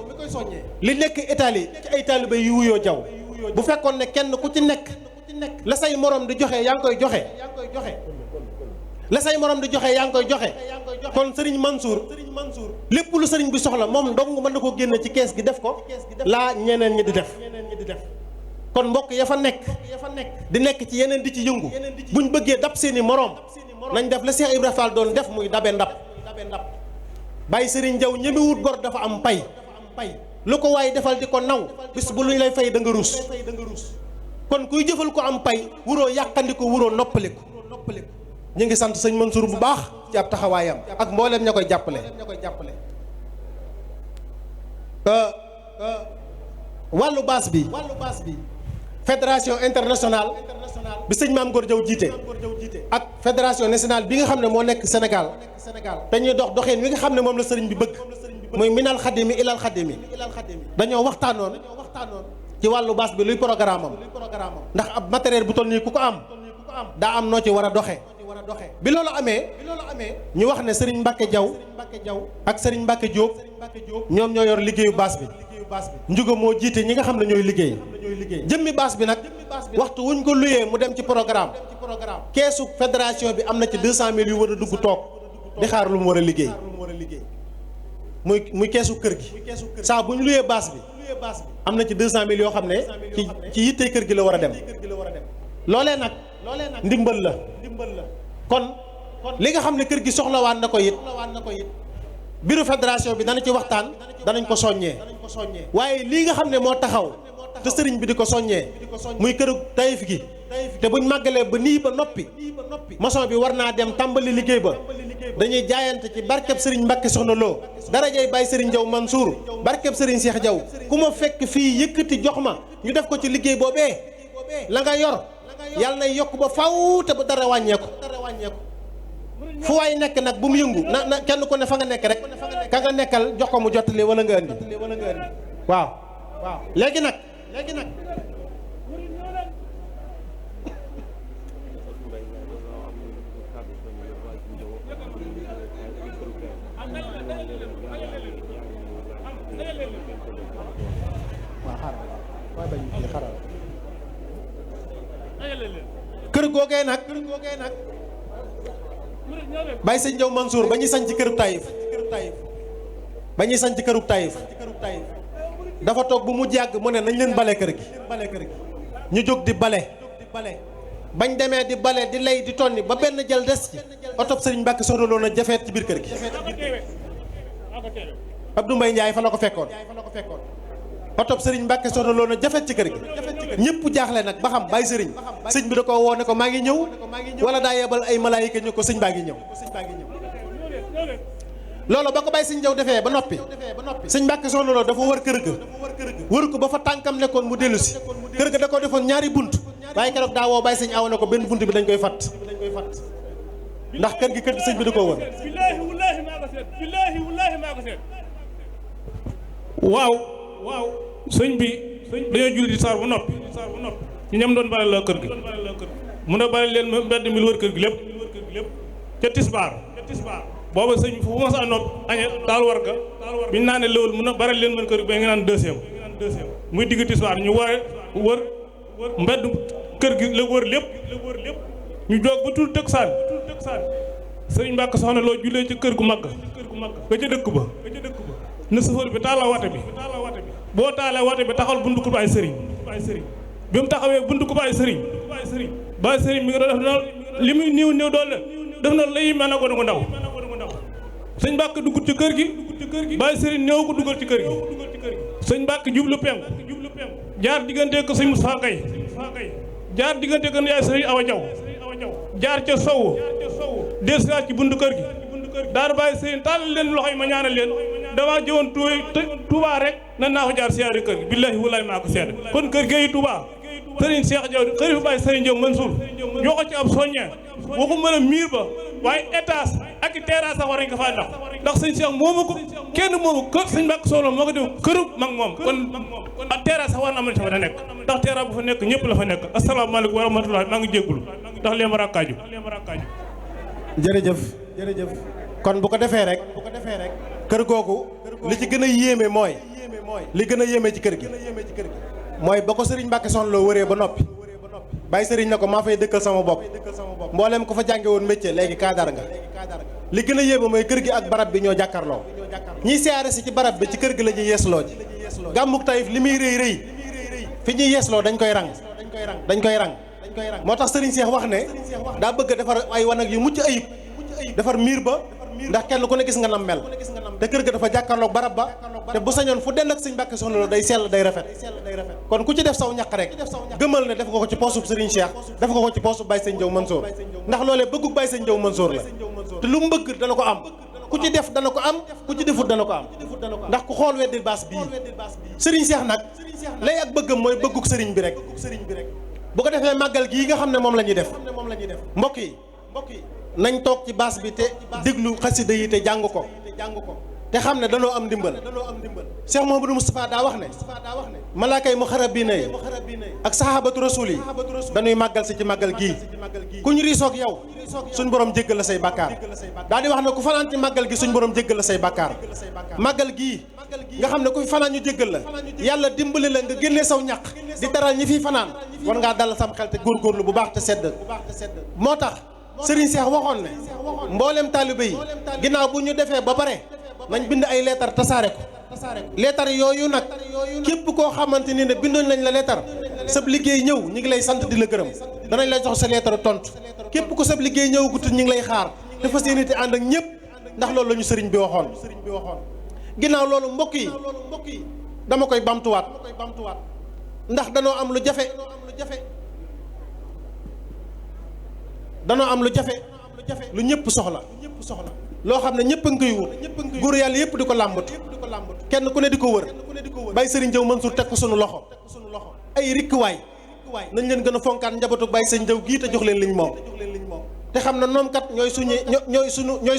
li nekk Italie ci ay taalibe yu wuyoo Diaw bu fekkoon ne kenn ku ci nekk la say morom di joxe yaa ngi koy joxe la say morom di joxe yaa ngi koy joxe kon sëriñ Mansour lépp lu sëriñ bi soxla moom dong mën na ko génne ci kees gi def ko laa ñeneen ñi di def kon mbokk ya fa nekk di nekk ci yeneen di ci yëngu buñ bëggee dab seeni morom nañ def la Cheikh Ibra Fall doon def muy dabe ndab bàyyi sëriñ Diaw ñemewut bor dafa am pay lu ko waaye defal di ko naw bis bu luñ lay fay da nga rus kon kuy jëfal ko am pay wuroo yàqandiko wuroo noppaliku ñu ngi sant sëñ Mansour bu baax ci ab taxawaayam ak mboolem ña koy jàppale wàllu baas bi fédération internationale bi sëñ Maam Góor Jaw jiite ak fédération nationale bi nga xam ne moo nekk Sénégal dañuy dox doxeen wi nga xam ne moom la sëriñ bi bëgg muy minal xadimi ilal xadimi dañoo waxtaanoon ci wàllu baas bi luy programme am ndax ab matériel bu toll nii ku ko am daa am noo ci war a doxe bi loolu amee ñu wax ne sëriñ Mbacke Diaw ak sëriñ Mbacke Diop ñoom ñoo yor liggéeyu baas bi njuga moo jiite ñi nga xam ne ñooy liggéey jëmmi baas bi nag waxtu wuñ ko luyee mu dem ci programme keesu fédération bi am na ci 200 000 yu war a dugg toog di xaar lu mu war a liggéey muy keesu kër gi saa bu ñu luyee baas bi am na ci 200 000 yoo xam ne ci yittey kër gi la war a dem loolee nag ndimbal la kon li nga xam ne kër gi soxlawaan na ko it bureau fédération bi dana ci waxtaan danañ ko soññee waaye lii nga xam ne moo taxaw te sëriñ bi di ko soññee muy këru Taïf gi te buñ màggalee ba nii ba noppi maçon bi war naa dem tàmbali liggéey ba dañuy jaayante ci barkeb sëriñ Mbàkke Soxna Lo darajey Baye sëriñ Diaw Mansour barkeb sëriñ Cheikh Diaw ku ma fekk fii yëkkati jox ma ñu def ko ci liggéey boobee la nga yor yàlla na yokk ba faw te ba dara wàññeeku fu waay nekk nag bu mu yëngu na kenn ku ne fa nga nekk rek ka nga nekkal jox ko mu jottali wala nga andi waaw léegi nag kër googee nag Baye sëñ Diaw Mansour ba ñuy sañ ci kërub Taïf dafa toog bu mu jàgg mu ne nañ leen bale kër gi ñu jóg di bale bañ demee di bale di lay di tonni ba benn jël des ci otob sëriñ Mbàkke Soxna Lo na jafeet ci biir kër gi Abdou Mbaye Ndiaye fa la ko fekkoon otob sëriñ Mbàkke Soxna Lo na jafeet ci kër gi ñëpp jaaxle nag ba xam Baye sëriñ sëñ bi da ko woo ne ko maa ngi ñëw wala daa yebal ay malaayika ñu ko sëñ baa ngi ñëw loolu ba ko Baye sëñ Diaw defee ba noppi sëñ Mbàkke Soxna Lo dafa wër kër ga wër ko ba fa tànkam nekkoon mu dellu si kër ga da ko defoon ñaari bunt waaye keroog daa woo Baye sëñ awa ne ko benn bunt bi dañ koy fatt ndax kër gi kër gi sëñ bi da koo wër waaw sëñ bi dañoo julli di saar bu noppi ñu ñam doon bale la kër gi mun a bale leen mbedd mi lu wër kër gi lépp ca tisbaar booba sëñ bi fu ma saa nopp añe daal war ga biñu naa ne lëwul mun a bare leen mën kër gi ba nga naan deuxième muy digg tisbaar ñu wër mbedd kër gi la wër lépp ñu joog ba tul tëksaan sëñ Mbàkke Soxna Lo jullee ci kër gu mag ga ca dëkk ba na sëfër bi taala wate bi boo taalee wate bi taxawal buntu ko Baye sëriñ bi mu taxawee buntu ko Baye sëriñ mi nga doon def li muy néew doole def na lay mel na gone gu ndaw sëñ Mbàkke dugg ci kër gi Baye sëriñ ñëw ko dugal ci kër gi sëñ Mbàkke jublu penku jaar diggante ko sëñ Moustapha Gaye jaar diggante ko yaay sëriñ Awa Jaw jaar ca sowu del siwaat ci buntu kër gi daal Baye sëriñ taal leen loxo yi ma ñaanal leen damaa jëwoon Touba rek nan naa ko jaar siyaare kër gi billaahi wallaahi maa ko seede kon kër gi Touba sëriñ Cheikh Diaw xërifu Baye sëriñ Diaw Mansour ñoo ko ci ab soññee waxuma la miir ba waaye étage ak i terrasse sax war nañ ko faa ndax sëñ Cheikh moomu ko kenn moomu kër sëñ Mbàkke Soxna moo ko def këru mag moom kon ak terrasse sax war na am fa nekk ndax terrasse bu fa nekk ñëpp la fa nekk asalaamaaleykum wa rahmatulah maa ngi jéggulu ndax lee ma rakkaaju jërëjëf kon bu ko defee rek kër googu li ci gën a yéeme mooy li gën a yéeme ci kër gi mooy ba ko sëriñ Mbàkke Soxna Lo wëree ba noppi bàyyi sëriñ na ko maa fay dëkkal sama bopp mboolem ko fa jànge woon métier léegi kaadar nga li gën a yéeme mooy kër gi ak barab bi ñoo jàkkarloo ñiy siyaare si ci barab bi ci kër gi la ñuy yeesloo ji gàmmuk Taïf li muy rëy rëy fi ñuy yeesloo dañ koy rang moo tax sëriñ Cheikh wax ne daa bëgg defar ay wanag yu mucc ayib defar miir ba ndax kenn ku ne gis nga nam mel te kër ga dafa jàkkaarloog barab ba te bu sañoon fu dend ak sëñ Mbàkke Soxna Lo day sell day rafet kon ku ci def saw ñaq rek gëmal ne def nga ko ci poosub sëriñ Cheikh def nga ko ci poosub Baye Sëñ Jaw Mansour ndax loolee bëggug Baye Sëñ Jaw Mansour la te lu mu bëgg dana ko am ku ci def dana ko am ku ci defut dana ko am ndax ku xool weddi baas bii sëriñ Cheikh nag lay ak bëggam mooy bëggug sëriñ bi rek bu ko defee màggal gii nga xam ne moom la ñuy def mbokk yi nañ toog ci baas bi te déglu xasida yi te jàng ko te xam ne danoo am ndimbal Cheikh Mouhamadou Moustapha daa wax ne malaaka yi muxarrabiina yi ak sahabatu rasul yi dañuy màggal si ci màggal gii ku ñu riisoog yow suñ borom jéggal la say bàkkaar daa di wax ne ku fanaan ci màggal gi suñ borom jéggal la say bàkkaar màggal gii nga xam ne ku fi fanaan ñu jéggal la yàlla dimbali la nga génnee saw ñaq di teral ñi fiy fanaan war ngaa dal sam xel te góorgóorlu bu baax te sedd moo tax Serigne Cheikh waxoon ne mboolem taalibe yi ginnaaw bu ñu defee ba pare nañ bind ay leetar tasaare ko leetar yooyu nag képp koo xamante ni ne bindoon nañ la leetar sab liggéey ñëw ñu ngi lay sant di la gërëm danañ lay jox sa leetar tontu képp ku sab liggéey ñëw gutul ñu ngi lay xaar te fas yéene te ànd ak ñëpp ndax loolu la ñu sëriñ bi waxoon ginnaaw loolu mbokk yi dama koy bamtuwaat ndax danoo am lu jafe lu ñëpp soxla loo xam ne ñëpp a ngi koy wut góor yàlla yëpp di ko làmbatu kenn ku ne di ko wër Baye Serigne Jaw Mansour teg ko sunu loxo ay rikkuwaay nañ leen gën a fonkaat njabootu Baye Serigne Jaw gii te jox leen liñ moom te xam ne noom kat ñooy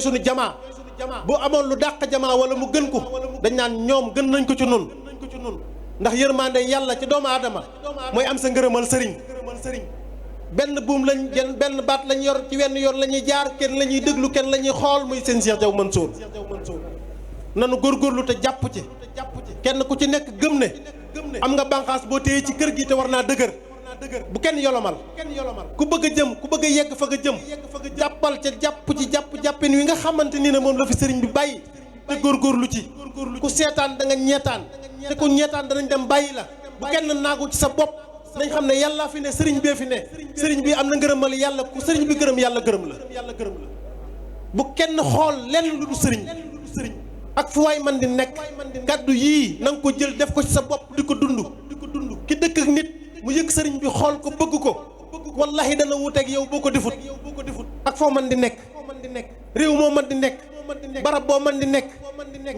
suñu jamaa bu amoon lu dàq jamaa wala mu gën ko dañ naan ñoom gën nañ ko ci nun ndax yërmande yàlla ci doomu aadama mooy am sa ngërëmal sëriñ benn buum lañ jël benn baat lañ yor ci wenn yoon la ñuy jaar kenn la ñuy déglu kenn la ñuy xool muy seen Cheikh Jaw Mansour nanu góorgóorlu te jàpp ci kenn ku ci nekk gëm ne am nga bànqaas boo téye ci kër gi te war naa dëgër bu kenn yolomal ku bëgg a jëm ku bëgg a yegg fa nga jëm jàppal ca jàppin wi nga xamante ni ne moom la fi sëriñ bi bàyyi te góorgóorlu ci ku seetaan da nga ñeetaan te ku ñeetaan danañ dem bàyyi la bu kenn naagu ci sa bopp nañ xam ne yàlla fi ne sëriñ bee fi ne sëriñ bi am na ngërëmal yàlla ku sëriñ bi gërëm yàlla gërëm la bu kenn xool lenn lu du sëriñ ak fu waay man di nekk kàddu yii na nga ko jël def ko ci sa bopp di ko dund ki dëkk ak nit mu yëg sëriñ bi xool ko bëgg ko wallahi dana wuteeg yow boo ko defut ak foo man di nekk réew moo man di nekk barab boo man di nekk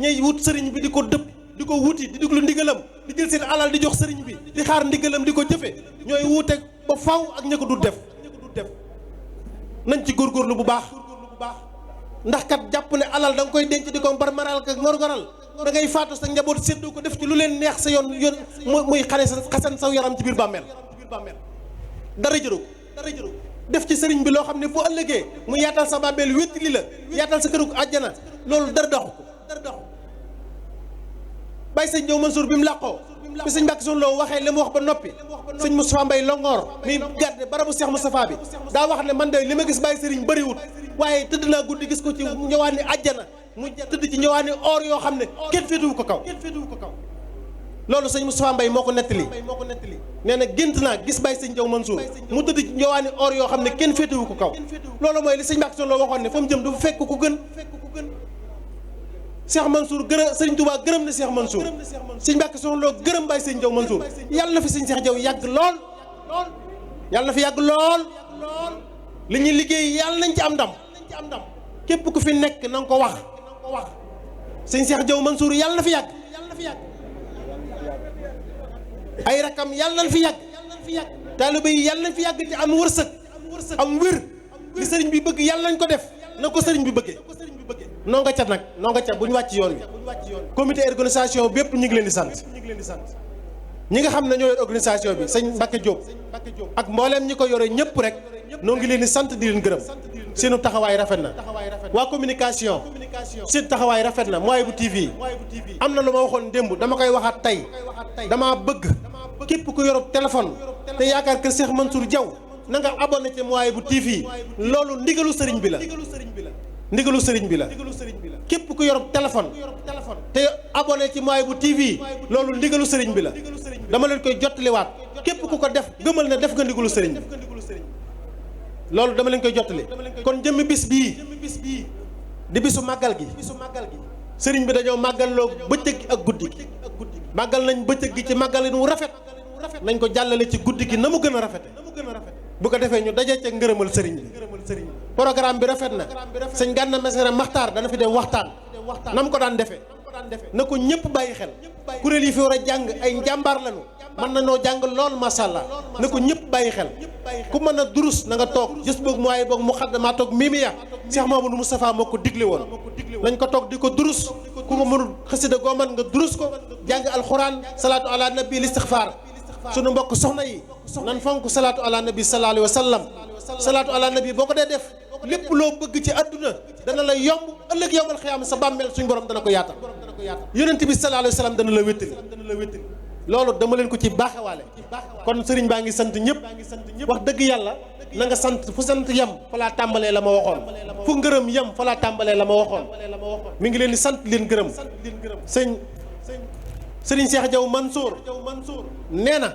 ñay wut sëriñ bi di ko dëpp di ko wuti di déglu ndigalam di jël seen alal di jox sëriñ bi di xaar ndigalam di ko jëfe ñooy wuuteeg ba faw ak ña ko du def nañ ci góorgóorlu bu baax ndax kat jàpp ne alal da nga koy denc di ko barmaral ak ngorgoral da ngay faatu sa njaboot séddoo ko def ci lu leen neex sa yoon muy xasan saw yaram ci biir bàmmeel dara jëru def ci sëriñ bi loo xam ne bu ëllëgee mu yaatal sa bàmmeel wéttali la yaatal sa kërug àjjana loolu dara doxu ko Baye Sëñ Jaw Mansour bi mu làqoo bi sëñ Mbàkke Soxna Lo waxee li mu wax ba noppi sëñ Moustapha Mbaye Longoor mi gàdde barabu Cheikh Moustapha bi daa wax ne man de li ma gis Baye Sëriñ bëriwut waaye tëdd naa guddi gis ko ci ñëwaani àjjana mu tëdd ci ñëwaani or yoo xam ne kenn féetuwu ko kaw loolu sëñ Moustapha Mbaye moo ko nettali nee na gént naa gis Baye Sëñ Jaw Mansour mu tëdd ci ñëwaani or yoo xam ne kenn féetuwu ko kaw loolu mooy li sëñ Mbàkke Soxna Lo waxoon ne fa mu jëm du fekk ku gën Cheikh Mansour Serigne Touba gërëm na Cheikh Mansour Serigne Mbàkke Soxna Lo gërëm Baye Sëñ Jaw Mansour yàlla na fi Serigne Cheikh Jaw yàgg lool yàlla na fi yàgg lool li ñuy liggéey yàlla nañ ci am ndam képp ku fi nekk na nga ko wax Serigne Cheikh Jaw Mansour yàlla na fi yàgg ay rakam yàlla nañ fi yàgg taalibe yi yàlla nañ fi yàgg te am wërsëg am wér li sëriñ bi bëgg yàlla nañ ko def na ko sëriñ bi bëggee noo nga ca nag noo nga ca bu ñu wàcc yoon wi comité organisation bépp ñu ngi leen di sant ñi nga xam ne ñoo yor organisation bi sëñ Mbacke Diop ak mbooleem ñi ko yore ñëpp rek noo ngi leen di sant di leen gërëm seenu taxawaay rafet na waa communication seen taxawaay rafet na Mouwahiboul TV am na lu ma waxoon démb dama koy waxaat tey dama bëgg képp ku yorob téléphone te yaakaar kër Cheikh Mansour Diaw na nga abonné ci Mouwahiboul TV loolu ndigalu sëriñ bi la ndigalu sëriñ bi la képp ku yorob téléphone te abonné ci Mouwahiboul TV loolu ndigalu sëriñ bi la dama leen koy jottaliwaat képp ku ko def gëmal ne def nga ndigalu sëriñ bi loolu dama leen koy jottali kon jëmmi bis bii di bisu màggal gi sëriñ bi dañoo màggalloo bëccëg gi ak guddi gi màggal nañ bëccëg gi ci màggalin wu rafet nañ ko jàllale ci guddi gi na mu gën a rafete bu ko defee ñu dajee ca ngërëmal sëriñ bi programme bi rafet na sëñ Gana Messere Maxtaar dana fi dem waxtaan na mu ko daan defee na ko ñëpp bàyyi xel kuréel yi fi war a jàng ay njàmbaar lañu mën na noo jàng lool macha allah na ko ñëpp bàyyi xel ku mën a durus na nga toog gis boog mooy boog mu xaddama toog mimiya Cheikh Mamadou Moustapha moo ko digle woon nañ ko toog di ko durus ku ko mënul xasida goo mën nga durus ko jàng alxuraan salaatu ala nabi listixfaar sunu mbokk soxna yi nan fonk salaatu ala nabi sallallahu alayhi wa sallam salaatu ala nabi boo ko dee def lépp loo bëgg ci àdduna dana la yomb ëllëg yowmal xiyaama sa bàmmeel suñ borom dana ko yaatal yonent bi sallallahu alayhi wa sallam dana la wéttali loolu dama leen ko ci baaxewaale kon sëriñ baa ngi sant ñëpp wax dëgg yàlla na nga sant fu sant yem fa laa tàmbalee la ma waxoon fu ngërëm yem fa laa tàmbalee la ma waxoon mi ngi leen di sant leen gërëm sëriñ Cheikh Diaw Mansour nee na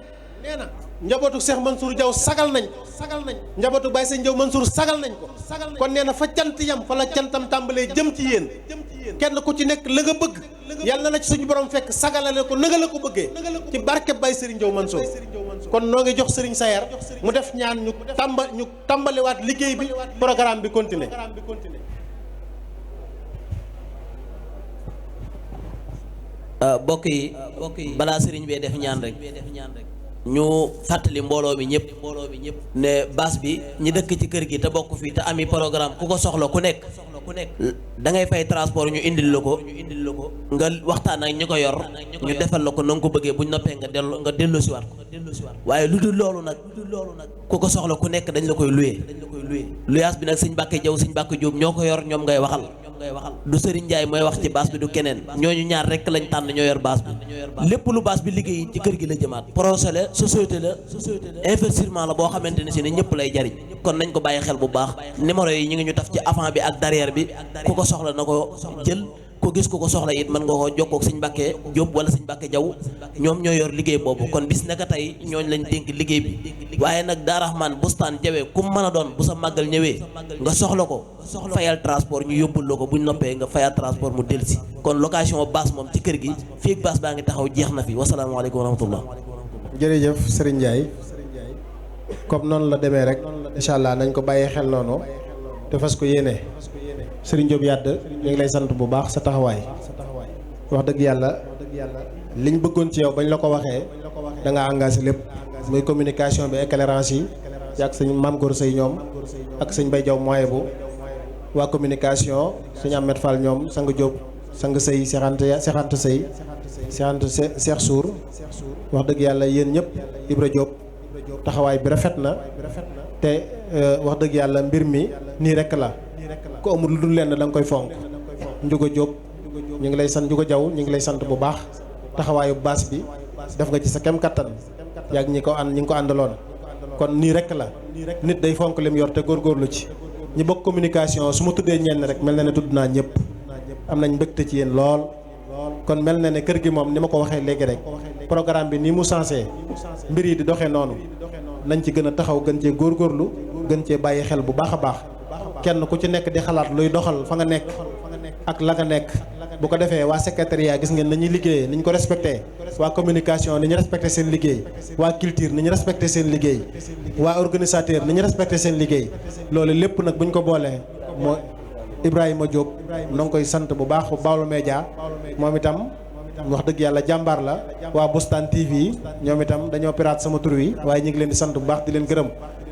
njabootu Cheikh Mansour Diaw sagal nañ njabootu Baye Sëñ Diaw Mansour sagal nañ ko kon nee na fa cant yam fa la cantam tàmbalee jëm ci yéen kenn ku ci nekk la nga bëgg yàlla na la ci suñu borom fekk sagalale ko na nga la ko bëggee ci barke Baye Serigne Diaw Mansour kon noo ngi jox Serigne Sayer mu def ñaan ñu tàmbaliwaat liggéey bi programme bi continuer bokk yi balaa sëriñ bee def ñaan rek ñu fàttali mbooloo mi ñëpp ne baas bi ñi dëkk ci kër gi te bokk fii te ami programme ku ko soxla ku nekk da ngay fay transport ñu indil la ko nga waxtaan ak ñi ko yor ñu defal la ko na nga ko bëggee buñ noppee nga dellu siwaat ko waaye lu dul loolu nag ku ko soxla ku nekk dañ la koy luye luyaas bi nag sëñ Mbàkke Jaw sëñ Mbàkke Jóob ñoo ko yor ñoom ngay waxal du Serigne Ndiaye mooy wax ci baas bi du keneen ñooñu ñaar rek lañ tànn ñoo yor baas bi lépp lu baas bi liggéey ci kër gi la jëmaat projet la société la investissement la boo xamante ne si ne ñëpp lay jariñ kon nañ ko bàyyi xel bu baax numéro yi ñu ngi ñu taf ci avant bi ak derrière bi ku ko soxla na ko jël ko gis ku ko soxla it mën nga ko jokkoo ak sëñ Mbàkke Jóob wala sëñ Mbàkke Jaw ñoom ñoo yor liggéey boobu kon bis naka tey ñooñ lañ dénk liggéey bi waaye nag Daa Rahman bustaan jawee ku mën a doon bu sa màggal ñëwee nga soxla ko fayal transport ñu yóbbul la ko buñ noppee nga fayal transport mu delsi kon location baas moom ci kër gi fii ak baas baa ngi taxaw jeex na fi wasalaamaaleykum wa rahmatullah jërëjëf Serigne Ndiaye comme noonu la demee rek incha allah nañ ko bàyyee xel noonu te fas ko yéene Serigne Diop Yade ñu ngi lay sant bu baax sa taxawaay wax dëgg yàlla liñ bëggoon ci yow bañ la ko waxee da nga engagé lépp muy communication bi éclairage yi ak sëñ Mame Gor Seye ñoom ak sëñ Baye Diaw Mouwahiboul waa communication sëñ Ahmed Fall ñoom sang Diop sang Seye Seexante Seye Cheikh Sour wax dëgg yàlla yéen ñëpp Ibra Diop taxawaay bi rafet na te wax dëgg yàlla mbir mi nii rek la ku amul lu dul lenn da nga koy fonk Njuga Diop ñu ngi lay sant Njuga Jaw ñu ngi lay sant bu baax taxawaayu baas bi def nga ci sa kem kattan yaag ñi ngi ko àndaloon kon nii rek la nit day fonk lim yor te góorgóorlu ci ñi bokk communication su ma tuddee ñenn rek mel na ne tudd naa ñëpp am nañ mbégte ci yéen lool kon mel na ne kër gi moom ni ma ko waxee léegi rek programme bi nii mu sensé mbir yi di doxee noonu nañ ci gën a taxaw gën cee góorgóorlu gën cee bàyyi xel bu baax a baax kenn ku ci nekk di xalaat luy doxal fa nga nekk ak la nga nekk bu ko defee waa secrétariat gis ngeen nañuy liggéeyee ni ñu ko respecté waa communication ni ñu respecté seen liggéey waa culture ni ñu respecté seen liggéey waa organisateur ni ñu respecté seen liggéey loolu lépp nag bu ñu ko boolee moo Ibrahima Diop noo ngi koy sant bu baax Baol Média moom itam wax dëgg yàlla jàmbaar la waa Bustaan TV ñoom itam dañoo piraat sama tur wi waaye ñu ngi leen di sant bu baax di leen gërëm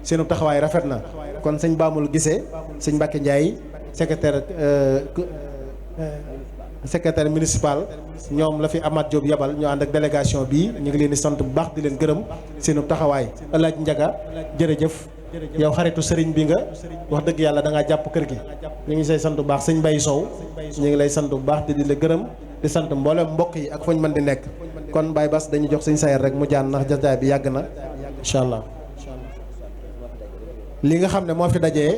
seenu taxawaay rafet na kon sëñ Bamul Gisee sëñ Mbacke Ndiaye secrétaire municipal ñoom la fi Amath Diop yabal ñu ànd ak délégation bii ñu ngi leen di sant bu baax di leen gërëm seenu taxawaay El Hadj Ndiaga jërëjëf yow xaritu sëriñ bi nga wax dëgg yàlla da ngaa jàpp kër gi ñu ngi say sant bu baax sëñ Baye Sow ñu ngi lay sant bu baax di la gërëm di sant mboolem mbokk yi ak fuñ mën di nekk kon Baye Bass dañuy jox sëñ Sayer rek mu jaan ndax jotaay bi yàgg na incha allah. li nga xam ne moo fi dajee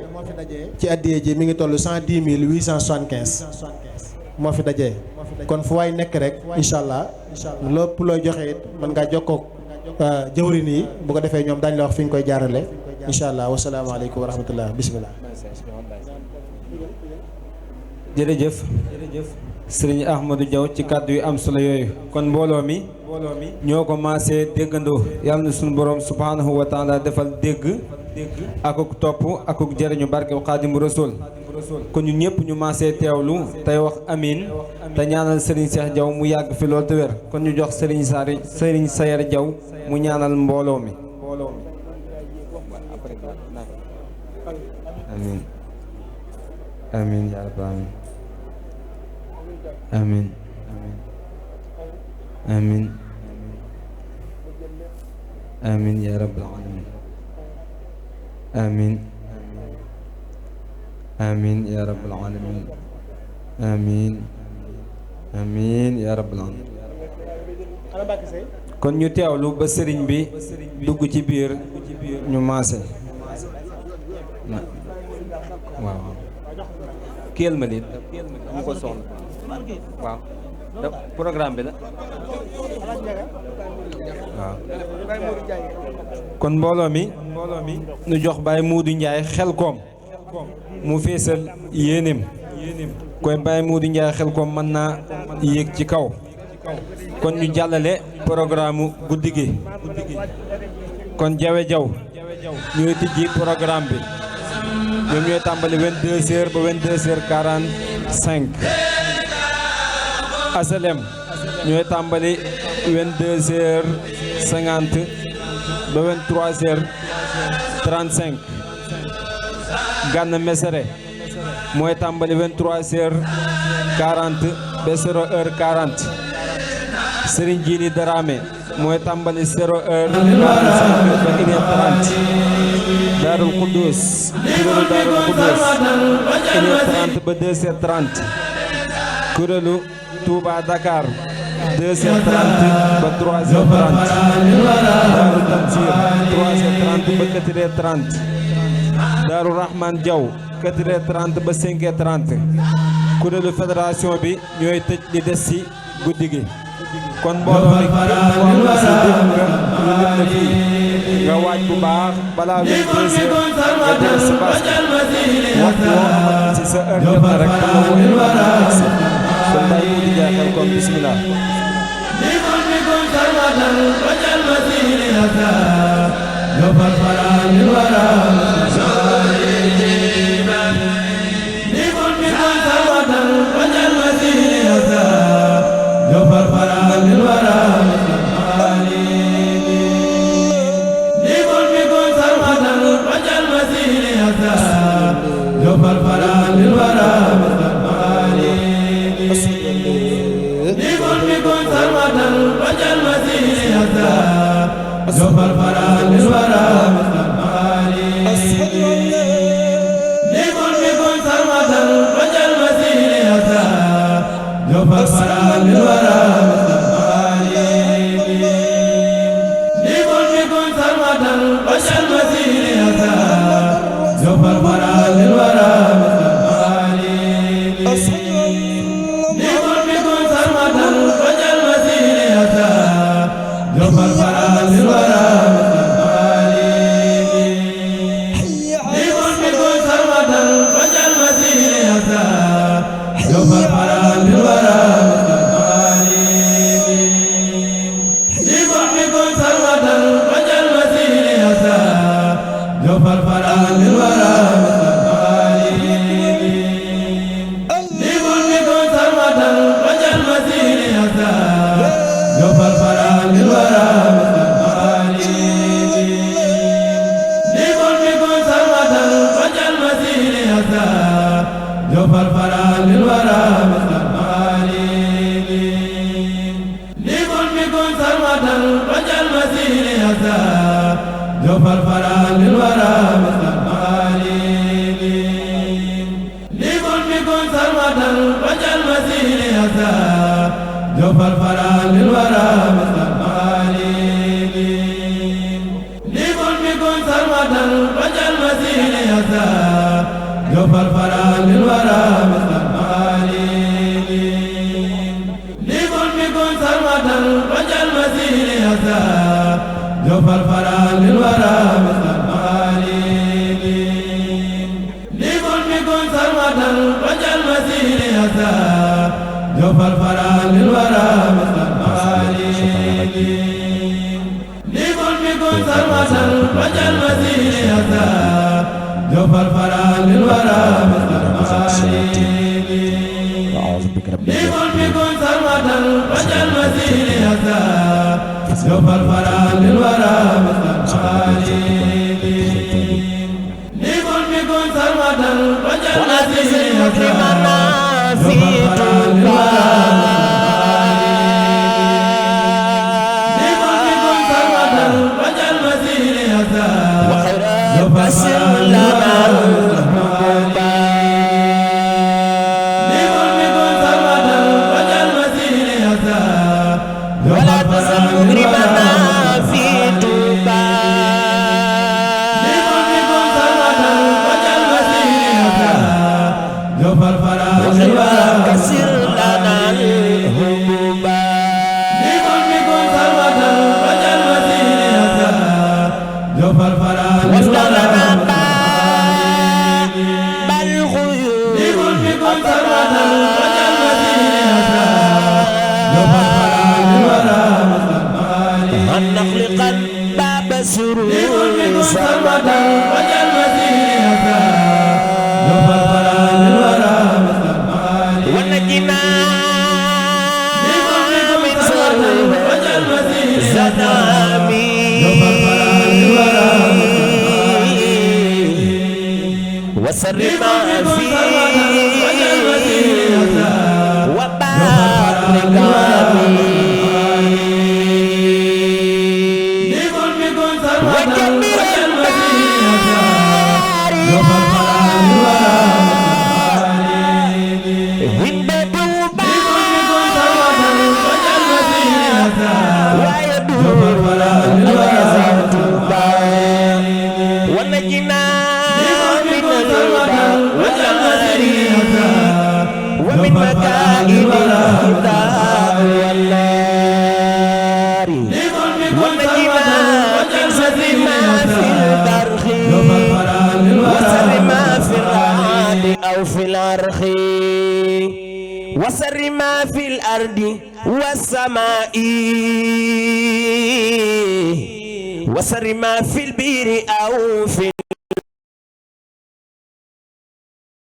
ci addiyee ji mi ngi toll 110 875 moo fi dajee kon fu waay nekk rek incha allah lépp looy joxe it mën ngaa jokkoo jëwrin yi bu ko defee ñoom daañu la wax fi ñu koy jaarale incha allah wasalaamaaleykum wa rahmatullah bisimilah. jërëjëf sëriñ Ahmadou Diaw ci kàddu yu am solo yooyu kon mbooloo mi ñoo ko maasee déggandoo yàlla na suñu borom subhanahu wa taala defal dégg akuk topp akuk jëriñu barke Xaadimu Rasuul kon ñu ñëpp ñu maasee teewlu tey wax amin te ñaanal sëriñ Cheikh Diaw mu yàgg fi lool te wér kon ñu jox sëriñ Sayer Diaw mu ñaanal mbooloo mi amin amin yaa rabbal aalamiin amin amin yaa rabbal aalamiin amin amin yaa rabbal aalamiin amin amin yaa rabbal aalamiin kon ñu teewlu ba sëriñ bi dugg ci biir ñu maase waaw kéel ma lii mu ko soxla waaw programme bi la waaw kon mbooloo mi nu jox Baye Modou Ndiaye Xelkom mu feesal yéenem koy Baye Modou Ndiaye Xelkom mën naa yéeg ci kaw kon ñu jàllale programme guddi gi kon Jawe Jaw ñooy tijji programme bi ñoom ñooy tàmbali 22h ba 22h45 asalem ñooy tàmbali 22h50 ba 23h35 Gana Messere mooy tàmbali 23h40 ba 0h40 Serigne Djili Darame mooy tàmbali 0h45 ba 1h30 Darul Khoudoss kuréelu Darul Khoudoss 1h30 ba 2h30 kuréelu Touba Dakar 2h30 ba 3h30 Darou Tanzir 3h30 ba 4h30 Darou Rahman Diaw 4h30 ba 5h30 kuréelu fédération bi ñooy tëj li des ci guddi gi kon mbooloo mi képp koo xam ne si dégg nga ñu lim na fii nga waaj bu baax balaa 22h nga jël si bas waxtu woo xamante si sa heure jot na rek da nga woy kon Baye Modou Ndiaye Xelkom bismillah Yo وجل مسير يسار جوف الفرا للورى مثل المعالي لكل بكم سرمة وجل مسير يسار جوف الفرا للورى مثل المعالي لكل بكم سرمة وجل مسير يسار جوف الفرا للورى مثل المعالي لكل بكم سرمة وجل مسير يسار جوف الفرا للورى مثل المعالي لكل بكم سرمة وجل مسير يسار جوف الفرا للورى مثل المعالي لكل بكم سرمة وجل مسير يسار جوف الفرا للورى مثل المعالي لكل بكم سرمة وجل مسير يسار جوف الفرا للورى وسر ما في الأرض والسماء وسر ما في البير أو في